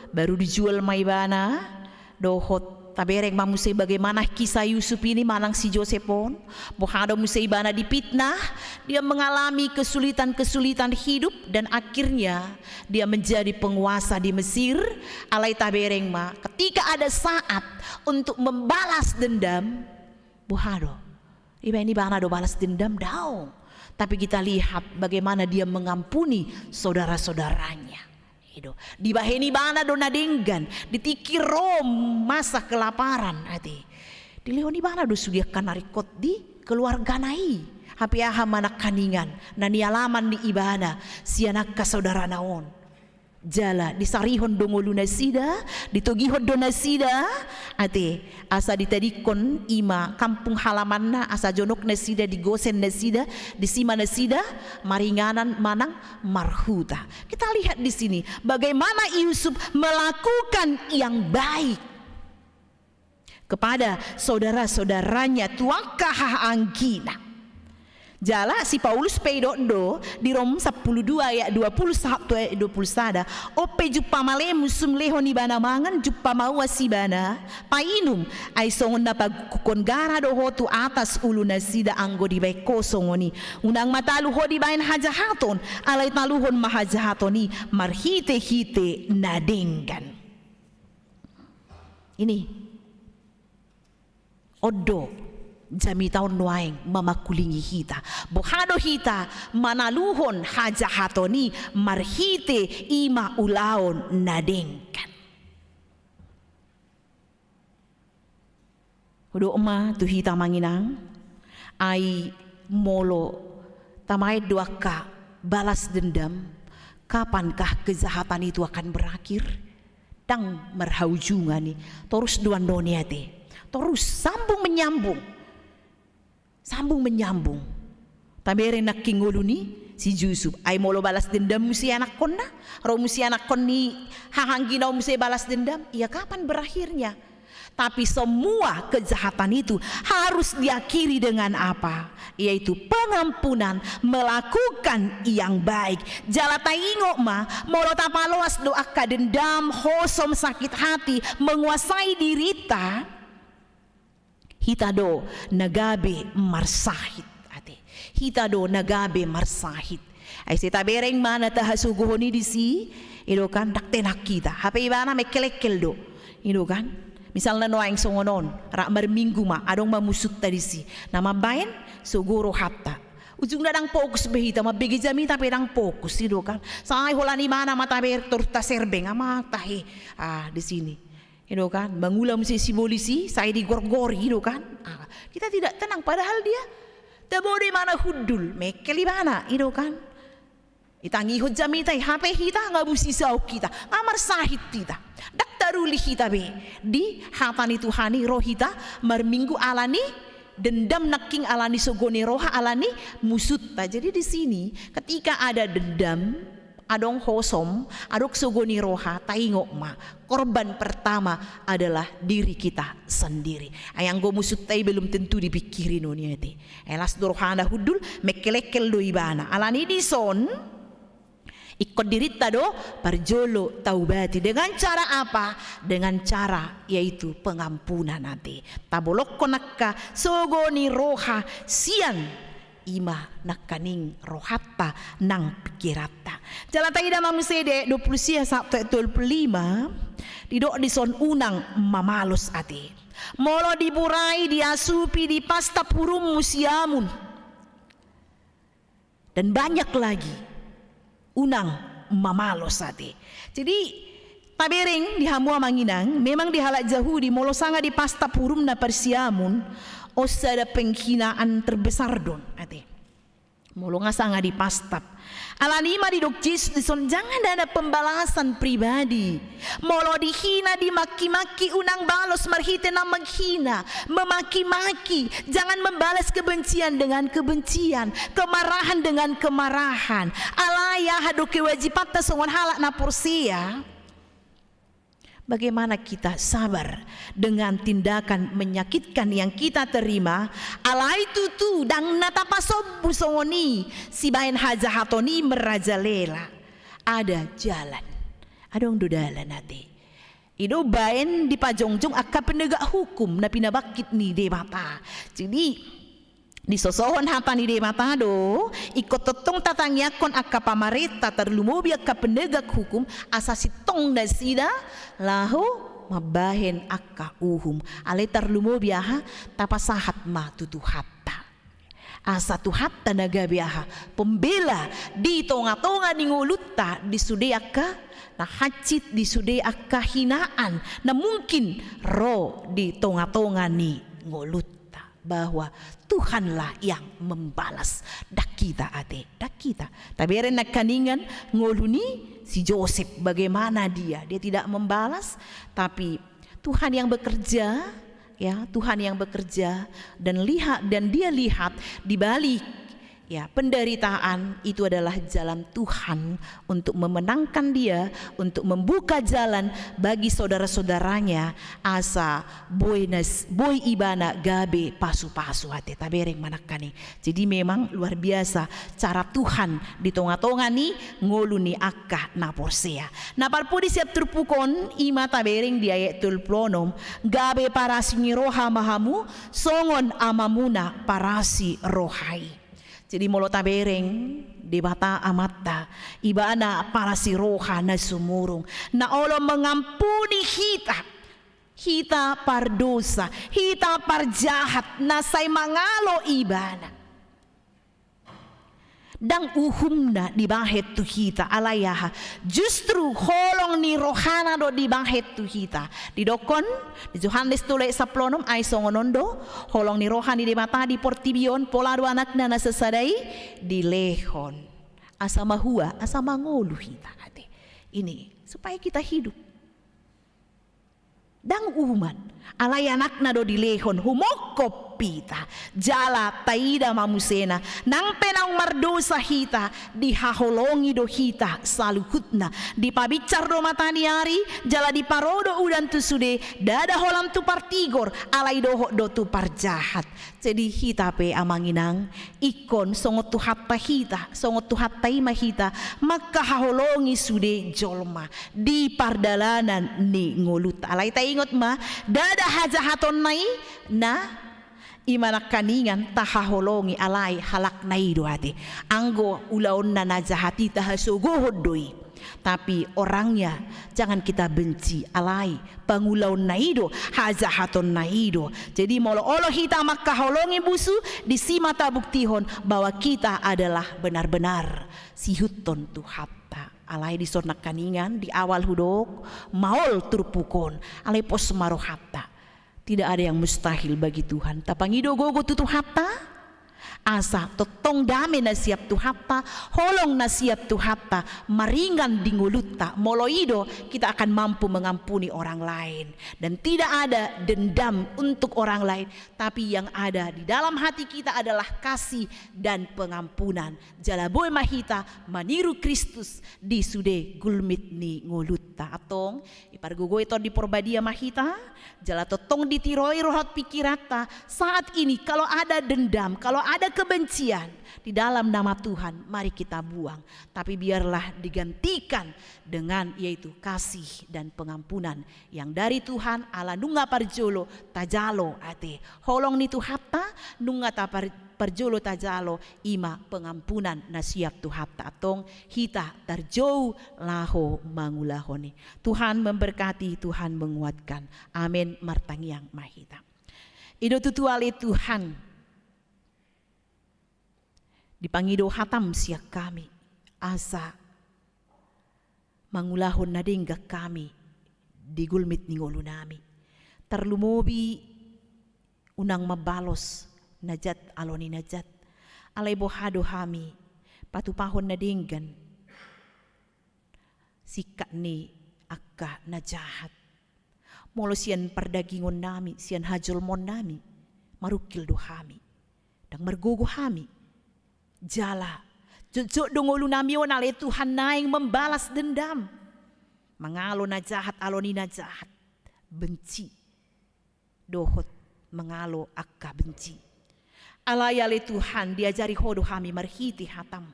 baru dijual ma ibana dohot Tabereng ma muse bagaimana kisah Yusuf ini manang si Josep on. Boha do muse ibana dipitnah, dia mengalami kesulitan-kesulitan hidup, dan akhirnya dia menjadi penguasa di Mesir. Alai tabereng ma, ketika ada saat untuk membalas dendam, boha do? Dibaen ibana do balas dendam? Daong. Tapi kita lihat bagaimana dia mengampuni saudara-saudaranya. I do. Dibahen ibana do na denggan, di tingki ro masa kelaparan ate. Dilehon ibana do sude angka na ringkot di keluargana i. Hape aha ma nangkaningan na nialaman ni ibana sian angka saudarana on. Jala disarihon do ngolu nasida, ditogihon do nasida ate, asa ditadingkon i ma kampung halamanna, asa jonok nasida di Gosen nasida, disi ma nasida maringanan manang marhuta. Kita lihat di sini bagaimana Yusuf melakukan yang baik kepada saudara-saudaranya, tu angka hahaanggina. Jala si Paulus pe didok do di Rom sampulu dua ayat dua pulu sahat tu ayat dua pulu sada, on pe jumpa ma lehon musum, lehon ibana mangan, jumpa ma uas ibana painum, ai songon na pagukkon gara do ho tu atas ulu nasida anggo dibaen ho songon i. Unang ma talu ho dibaen hajahaton, alai taluhon ma hajahaton i marhite-hite na denggan. Ini. On do jamita on nuaeng mamangkulingi hita. Boha do hita manaluhon hajahaton i marhite i ma ulaon na denggan. Hudok ma tu hita amang inang, ai molo tamaen do angka balas dendam, kapankah kejahatan itu akan berakhir? Ndang marhaujungan i, torus do andon i ate. Torus sambung menyambung. Sambung menyambung. Tabereng nangkin ngolu ni si Yusuf. Ai molo balas dendam muse anakkonna, ro muse anakkon ni hahaanggina on muse balas dendam, ya kapan berakhirnya? Tapi semua kejahatan itu harus diakhiri dengan apa? Yaitu pengampunan, melakukan yang baik. Jala taingot ma, molo tapaloas do angka dendam, hosom, sakit hati menguasai dirita, hita do na gabe marsahit ate. Hita do na gabe marsahit. Ai sai tabereng ma na tahasogohon i disi, i do kan, ndang tenang hita. Hape ibana mengkelengkel do. I do kan. Misalna nuaeng songon on, rap marminggu ma, adong ma musunta disi. Na mambaen, sogo rohanta. Ujungna ndang fokus be hita, mambege jamita pe ndang fokus, i do kan. Sai holan ibana ma tabereng torus taserbeng, amang tahe. Ah, di sini. I do kan, mangula muse sibolis i, sai digorgori, i do kan. Ah, kita tidak tenang, padahal dia tabo do ibana hundul, mengkel ibana, i do kan. Itangihon jamita i, hape hita nga busi saok hita, nga marsahit hita. Ndang taruli hita be di hata ni Tuhan i, ro hita marminggu ala ni dendam nangkin, ala ni sogo ni roha, ala ni musunta. Jadi di sini, ketika ada dendam, adong hosom, adong sogo ni roha, taingot ma, korban pertama adalah diri kita sendiri. Ai anggo musunta i belum tentu dipingkiri nuaeng ate. Ai las do rohana hundul, mengkelengkel do ibana. Ala ni dison, ingkon dirinta do parjolo taubati. Dengan cara apa? Dengan cara yaitu pengampunan ate. Tabolongkon angka sogo ni roha sian i ma nangkaning rohanta nang pingkiranta. Jala taida ma muse di ayat dua pulu sia sahat tu ayat tolu pulu lima, didok dison unang mamalos ate. Molo diburai, diasupi, dipastap hurummu, siamun, dan banyak lagi, unang mamalos ate. Jadi, tabereng di hamu amang inang, memang di halak Jahudi, molo sanga dipastap hurumna, parsiamun, on sada penghinaan terbesar do on ate. Molo nga sanga dipastap. Ala ni i ma didok Jesus dison, jangan ada pembalasan pribadi. Molo dihina, dimaki-maki, unang balos marhite na menghina, memaki-maki. Jangan membalas kebencian dengan kebencian, kemarahan dengan kemarahan. Alai aha do kewajibanta songon halak na porsea? Bagaimana kita sabar dengan tindakan menyakitkan yang kita terima? Alai tutu ndang na tapasombu songon i, sibaen hajahaton i merajalela. Ada jalan. Adong do dalan ate. I do baen dipajongjong angka penegak hukum na pinabangkit ni Debata. Jadi, disosohon hata ni Debata do, ingkon tongtong tatangiangkon angka pamarenta, tarlumobi angka penegak hukum, asa sintong nasida laho mambahen angka uhum. Alai tarlumobi aha? Tapasahat ma tu Tuhanta. Asa Tuhanta na gabe aha? Pembela di tonga-tonga ni ngolunta, di sude angka na hansit, di sude angka hinaan na mungkin ro di tonga-tonga ni ngolunta, bahwa Tuhanlah yang membalas. Ndang hita ate, ndang hita. Tabereng nangkaningan ngolu ni si Josep, bagaimana dia? Dia tidak membalas, tapi Tuhan yang bekerja, ya, Tuhan yang bekerja, dan lihat, dan dia lihat di balik, ya, penderitaan itu adalah jalan Tuhan untuk memenangkan dia, untuk membuka jalan bagi saudara-saudaranya, asa boi nas-, boi ibana gabe pasu-pasu ate. Tabereng ma nangkaning. Jadi memang luar biasa cara Tuhan di tonga-tonga ni ngolu ni angka na porsea. Na parpudi sian turpuk on, i ma tabereng di ayat tolu pulu onom, gabe parasi ni roha ma hamu, songon Amamuna parasi roha i. Jadi molo tabereng, Debata Amanta, ibana parasi roha na sumurung, na olo mengampuni hita. Hita pardosa, hita parjahat, na sai mangalo ibana. Ndang uhumna dibahen tu hita, alai aha? Justru holong ni rohana do dibahen tu hita. Didokkon di Johannes tolu ayat sampulu onom, ai songon on do, holong ni roha ni Debata di portibi on, pola do anakna na sasada i dilehon. Asa mahua, asa mangolu hita ate. Ini, supaya kita hidup. Ndang uhuman, alai anakna do dilehon, humongkop hita, jala taida ma musena, nang pe naung mardosa hita, dihaholongi do hita saluhutna, dipabinsar do mata ni ari, jala diparo do udan tu sude, ndada holan tu partigor, alai dohot do tu parjahat. Jadi hita pe amang inang, ingkon songon Tuhanta hita, songon Tuhanta i ma hita, mangkahaholongi sude jolma di pardalanan ni ngolunta. Alai taingot ma, ndada hajahatonna i na i ma nangkaningan tahaholongi, alai halakna i do ate. Anggo ulaonna na jahat i tahasogohon do i. Tapi orangnya jangan kita benci, alai pangulaonna i do, hajahatonna i do. Jadi molo olo hita mangkaholongi musu, disi ma tabuktihon bahwa kita adalah benar-benar siihuthon Tuhanta. Alai dison nangkaningan di awal hudok, maol turpuk on, alai pos ma rohanta. Tidak ada yang mustahil bagi Tuhan. Tapangido gogo tu Tuhanta, asa tongtong dame na siap Tuhanta, holong na siap Tuhanta maringan di ngolunta. Molo i do, kita akan mampu mengampuni orang lain. Dan tidak ada dendam untuk orang lain, tapi yang ada di dalam hati kita adalah kasih dan pengampunan. Jala boi ma hita maniru Kristus di sude gulmit ni ngolunta. Antong, dipargogoi Tondi Porbadia ma hita, jala tongtong ditiroi roha dohot pikiranta. Saat ini, kalau ada dendam, kalau ada kebencian di dalam nama Tuhan, mari kita buang. Tapi biarlah digantikan dengan, yaitu kasih dan pengampunan yang dari Tuhan, ala nunga parjolo tajalo ate holong ni Tuhanta, nunga tapar-, parjolo tajalo, i ma pengampunan na siap Tuhanta. Antong hita tarjou laho mangulahon i. Tuhan memberkati, Tuhan menguatkan. Amen. Martangiang ma hita. I do tutu ale Tuhan, dipangido hataM sian hami, asa mangulahon na denggan hami di gulmit ni ngolunami. Tarlumobi unang mambalos na jat alo ni na jat. Alai boha do hami patupahon na denggan singkat ni angka na jahat. Molo sian pardagingonnami, sian hajolmaonnami, marungkil do hami. Ndang margogo hami. Jala jotjot do ngolunami on ale Tuhan naeng membalas dendam. Mangalo na jahat alo ni na jahat. Benci. Dohot mangalo angka benci. Alai ale Tuhan, diajari Ho do hami marhite hataM.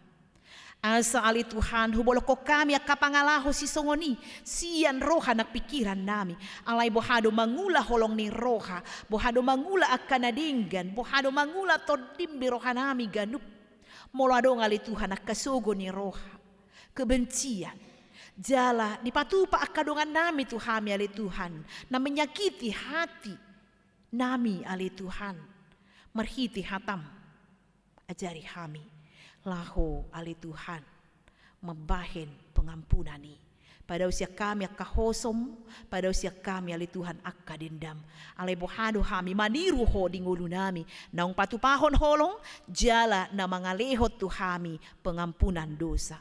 Asa ale Tuhan, hubolongkon hami angka pangalaho sisongon i, sian roha nang pingkiran nami. Alai boha do mangula holong ni roha, boha do mangula angka na denggan, boha do mangula tondim di roha nami ganup. Molo adong ale Tuhan angka sogo ni roha, kebencian, jala dipatupa angka dongan nami tu hami ale Tuhan, na menyakiti hati nami ale Tuhan, marhite hatam. Ajari hami laho ale Tuhan mambahen pengampunan i. Padao sian hami angka hosom, padao sian hami ale Tuhan angka dendam. Alai boha do hami maniru Ho di ngolu nami, naung patupahon holong, jala na mangalehon tu hami pengampunan dosa.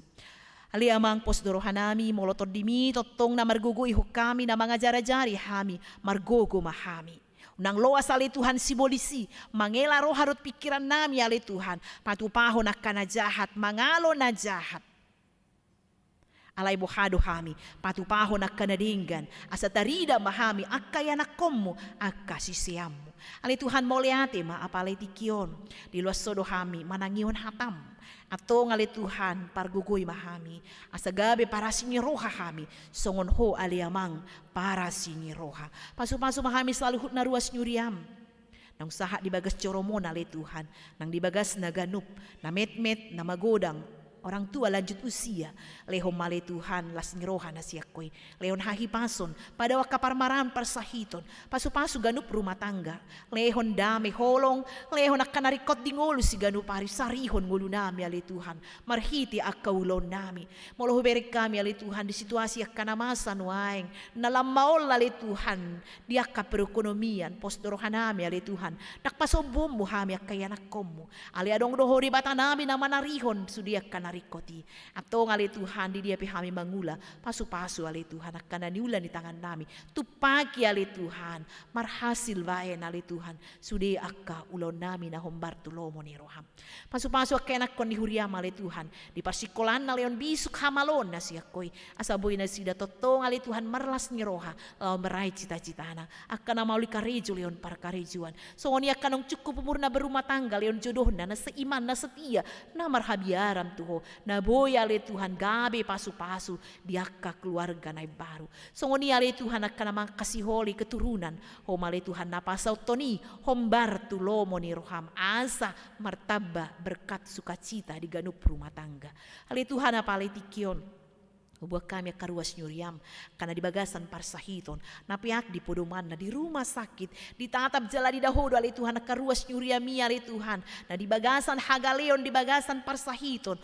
Ale Amang, pos do roha nami, molo tondim i tongtong na margogoihon hami, na mangajarajari hami, margogo ma hami. Unang loas ale Tuhan sibolis i, mangela roha dohot pingkiran nami ale Tuhan, patupahon angka na jahat, mangalo na jahat. Alai boha do hami patupahon angka na denggan, asa tarida ma hami angka ianakhonmu, angka siseanmu. Ale Tuhan, mauliate ma apala tingki on, diloas Ho do hami manangihon hatam. Antong ale Tuhan, pargogoi ma hami, asa gabe parasi ni roha hami, songon Ho ale Amang parasi ni roha. Pasupasu ma hami saluhutna ruas ni huriam, naung sahat di bagas joroMon ale Tuhan, nang di bagasna ganup, na metmet, na magodang, orang tua lanjut usia. Lehon ma ale Tuhan las ni roha na sian Ho i, lehon hahipason, padao angka parmaraan parsahiton, pasupasu ganup rumah tangga, lehon dame holong, lehon angka na ringkot di ngolu siganup ari, sarihon ngolu nami ale Tuhan, marhite angka ulaon nami. Molo hubereng hami ale Tuhan di situasi angka na masa nuaeng, na lam maol ale Tuhan, di angka perekonomian, pos do roha nami ale Tuhan, nang pasombuonmu hami angka ianakhonmu. Alai adong do Ho Debata nami na manarihon sude angka na ringkot i. Antong ale Tuhan, di dia pe hami mangula, pasupasu ale Tuhan angka na niula ni tangan nami, tumpaki ale Tuhan, marhasil baen ale Tuhan sude angka ulaon nami na hombar tu lomo ni roham. Pasupasu angka ianakhon ni huriam ale Tuhan, di parsingkolaanna lehon bisuk hamaloon na sian Ho i, asa boi nasida tongtong ale Tuhan marlas ni roha laho maraih cita-citana. Angka na mauli karejo lehon parkarejoan, songon i angka naung cukup umurna berumah tangga lehon jodohna na seiman, na setia, na marhabiaran tu Ho, na boi ale Tuhan gabe pasupasu di angka keluarga na imbaru. Songon i ale Tuhan angka na mangkasiholi keturunan, Ho ma ale Tuhan na pasahathon i hombar tu lomo ni roham, asa martamba berkat sukacita di ganup rumah tangga. Ale Tuhan, apala tingki on, huboan hami angka ruas ni huriam, angka na di bagasan parsahiton, na peak di podomanna, di rumah sakit, ditatap jala didahodo ale Tuhan angka ruas ni huriam i ale Tuhan, na di bagasan hagaleon, di bagasan parsahiton.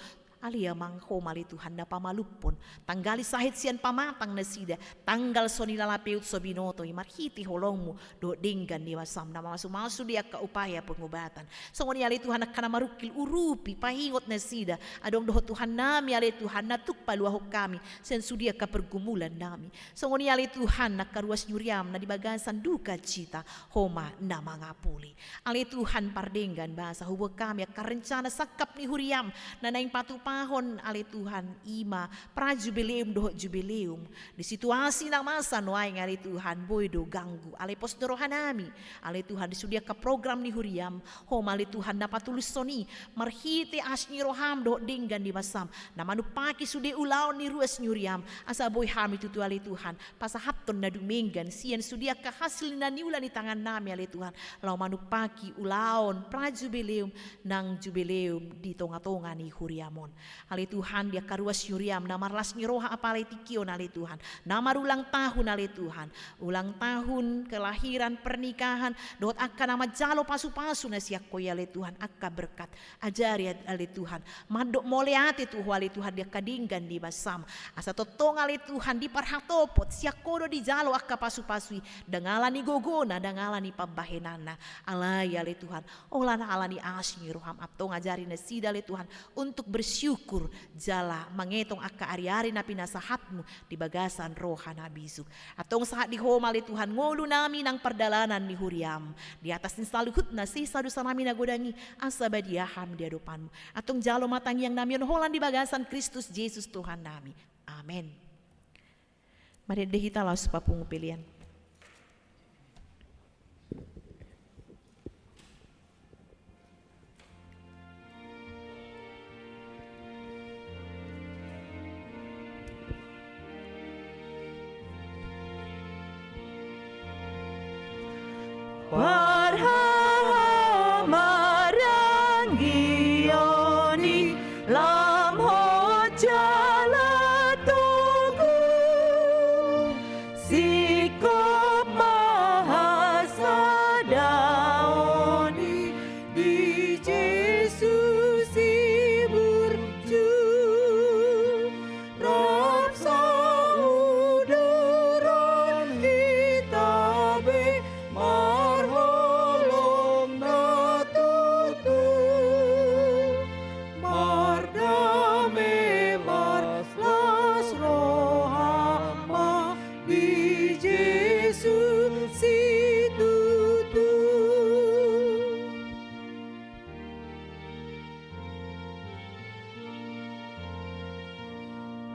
Ale Amang, Ho ma ale Tuhan na pamalumhon, tanggali sahit sian pamatang nasida, tanggal so nilalapeut so binoto i, marhite holongmu dohot denggan ni basam na mamasumasu di angka upaya pengobatan. Songon i ale Tuhan angka na marungkil, urupi, paingot nasida, adong do Ho Tuhan nami ale Tuhan na tuk paluahon hami sian sude angka pergumulan nami. Songon i ale Tuhan angka ruas ni huriam na di bagasan duka cita, Ho ma na mangapuli. Ale Tuhan pardenggan basa, huboan hami angka rencana sangkap ni huriam na naeng patupahon ale Tuhan, i ma pra jubileum dohot jubileum. Di situasi na masa nuaeng ale Tuhan, boi do ganggu, alai pos do roha nami ale Tuhan di sude angka program ni huriam, Ho ma ale Tuhan na patulushon i, marhite asi ni roham dohot denggan ni basam na manumpaki sude ulaon ni ruas ni huriam, asa boi hami tutu ale Tuhan pasahathon na dumenggan sian sude angka hasil na niula ni tangan nami ale Tuhan, laho manumpaki ulaon pra jubileum nang jubileum di tonga-tonga ni huriam on. Ale Tuhan, di angka ruas ni huriam na marlas ni roha apala tingki on ale Tuhan, na marulang tahun ale Tuhan, ulang tahun kelahiran, pernikahan, dohot angka na manjalo pasupasu na sian Ho i ale Tuhan, angka berkat. Ajari ale Tuhan mandok mauliate tu Ho ale Tuhan di angka denggan ni basam, asa tongtong ale Tuhan diparhatopot sian Ho do dijalo angka pasupasu i, ndang ala ni gogona, ndang ala ni pambahenanna, alai ale Tuhan, holan ala ni asi ni roham. Antong ajari nasida ale Tuhan untuk bersyukur jala mangetong angka ari-ari na pinasahatmu di bagasan roha na bisuk. Antong sahat di Ho ma ale Tuhan ngolu nami nang pardalanan ni huriam, di atas ni saluhutna sesa dosa nami na godang i, asa badia hami di adopanmu. Antong jalo ma tangiang nami on holan di bagasan Kristus Jesus Tuhan nami. Amen. Marende hita laos papungu pelean. Parhahamaranggion i lam hot jala togu, singkop ma hasadaon i di Jesus i burju. Rap sauduran hita be marholong na tutu, mardame marlas roha ma di Jesus i tutu.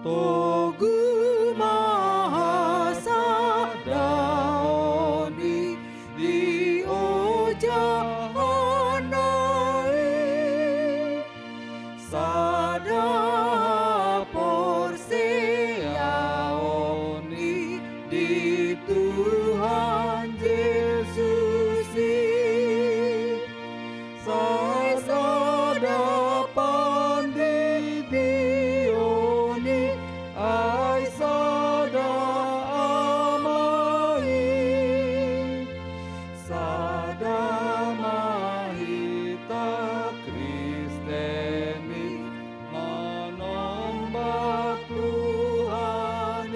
Togu ma hasadaon i di ojahana i, sada porseaon i di Tuhan Jesus i. Sai sada pandidion i, ai sada Ama i. Sada ma hita Kristen i, manomba Tuhan i.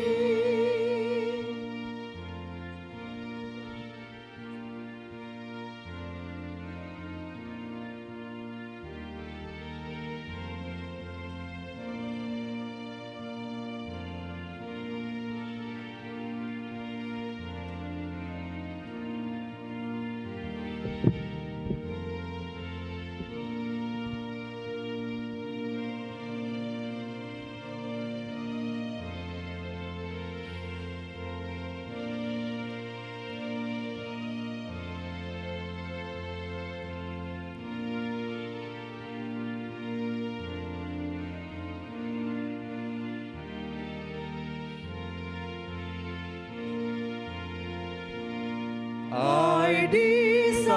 Ai disagihon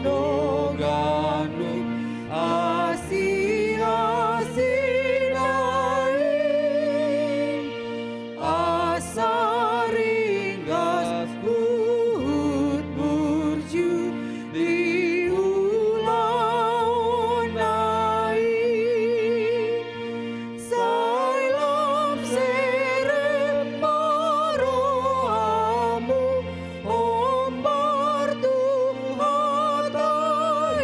do ganup asi-asina i, asa ringgas huhut burju di ulaonna i. Sai lam serep ma rohamu hombar tu hata i,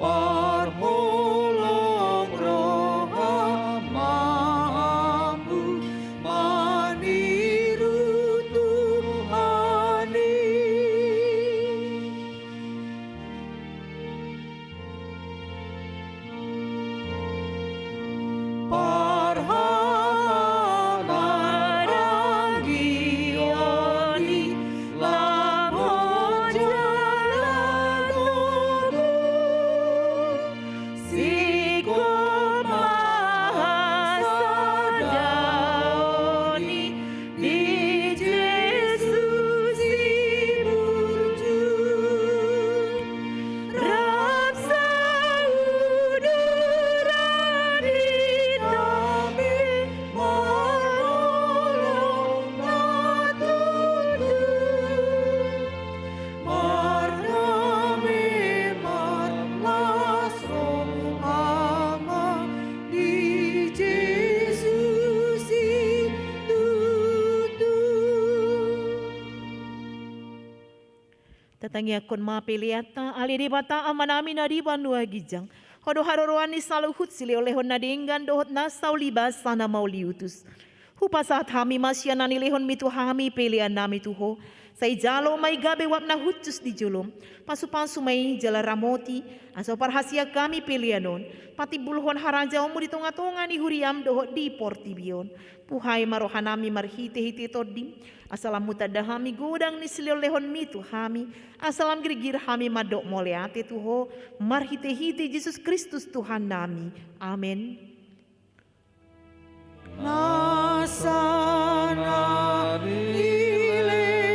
parholong roha ma hamu maniru Tuhan i. Parhahamaranggion i lam hot jala togu, singkop ma hasadaon i di Jesus i burju. Rap sauduran hita be marholong na tutu, mardame marlas roha ma di Jesus i tutu. Tatangiangkon ma peleanta. Ale Debata Amanami na di banua ginjang, Ho do haroroan ni saluhut silehonlehon na denggan dohot na saulibasa na mauliutus. Hupasahat hami ma sian na nilehonMi tu hami peleannami tu Ho. Sai jalo ma i gabe uap na hushus di joloM. Pasupasu ma i jala ramoti, asa huparhaseang hami pelean on patimbulhon harajaonMu di tongatonga ni huriaM dohot di portibi on. Buhai ma rohanami marhitehite TondiM, asa lam hutanda hami godang ni silehonlehonMi tu hami, asa lam girgir hami mandok mauliate tu Ho, marhitehite Jesus Kristus Tuhannami. Amen. Nasa na nilehon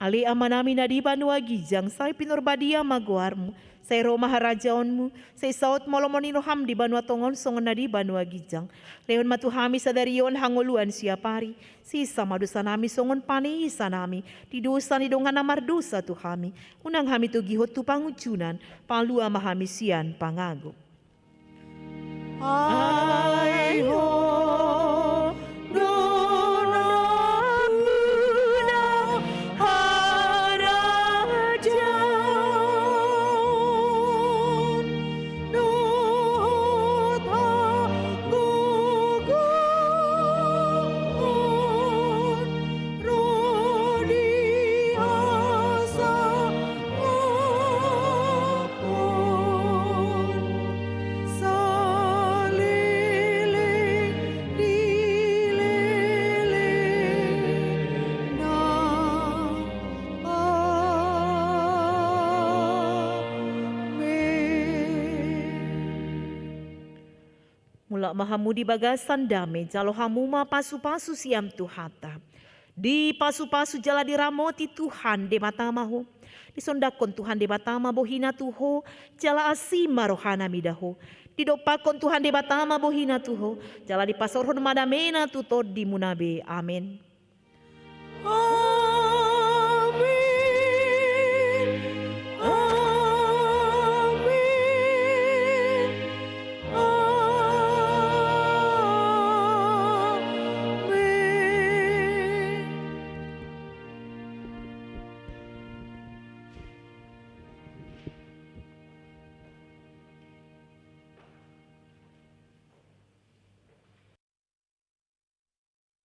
Ale Amanami na di banua ginjang, sai pinarbadia ma goarmu, sai ro ma harajaonmu, sai saut ma lomo ni roham di banua tonga on songon na di banua ginjang. Lehon ma tu hami sadari on hangoluan siapari, sesa ma dosanami songon panesanami di dosa ni dongan na mardosa tu hami. Unang hami togihon tu pangunjunan, palua ma hami sian pangago. Ai Ho do nampuna harajaon dohot hagogoon ro di hasangapon saleleng ni lelengna. Amen. Mulak ma hamu di bagasan dame, jalo hamu ma pasupasu sian Tuhanta. Dipasupasu jala diramoti Tuhan Debata ma ho. Disondangkon Tuhan Debata ma bohina tu ho, jala asi ma rohana mida ho. Didompakkon Tuhan Debata ma bohina tu ho, jala dipasaorhon ma damena tu tondimuna be. Amen.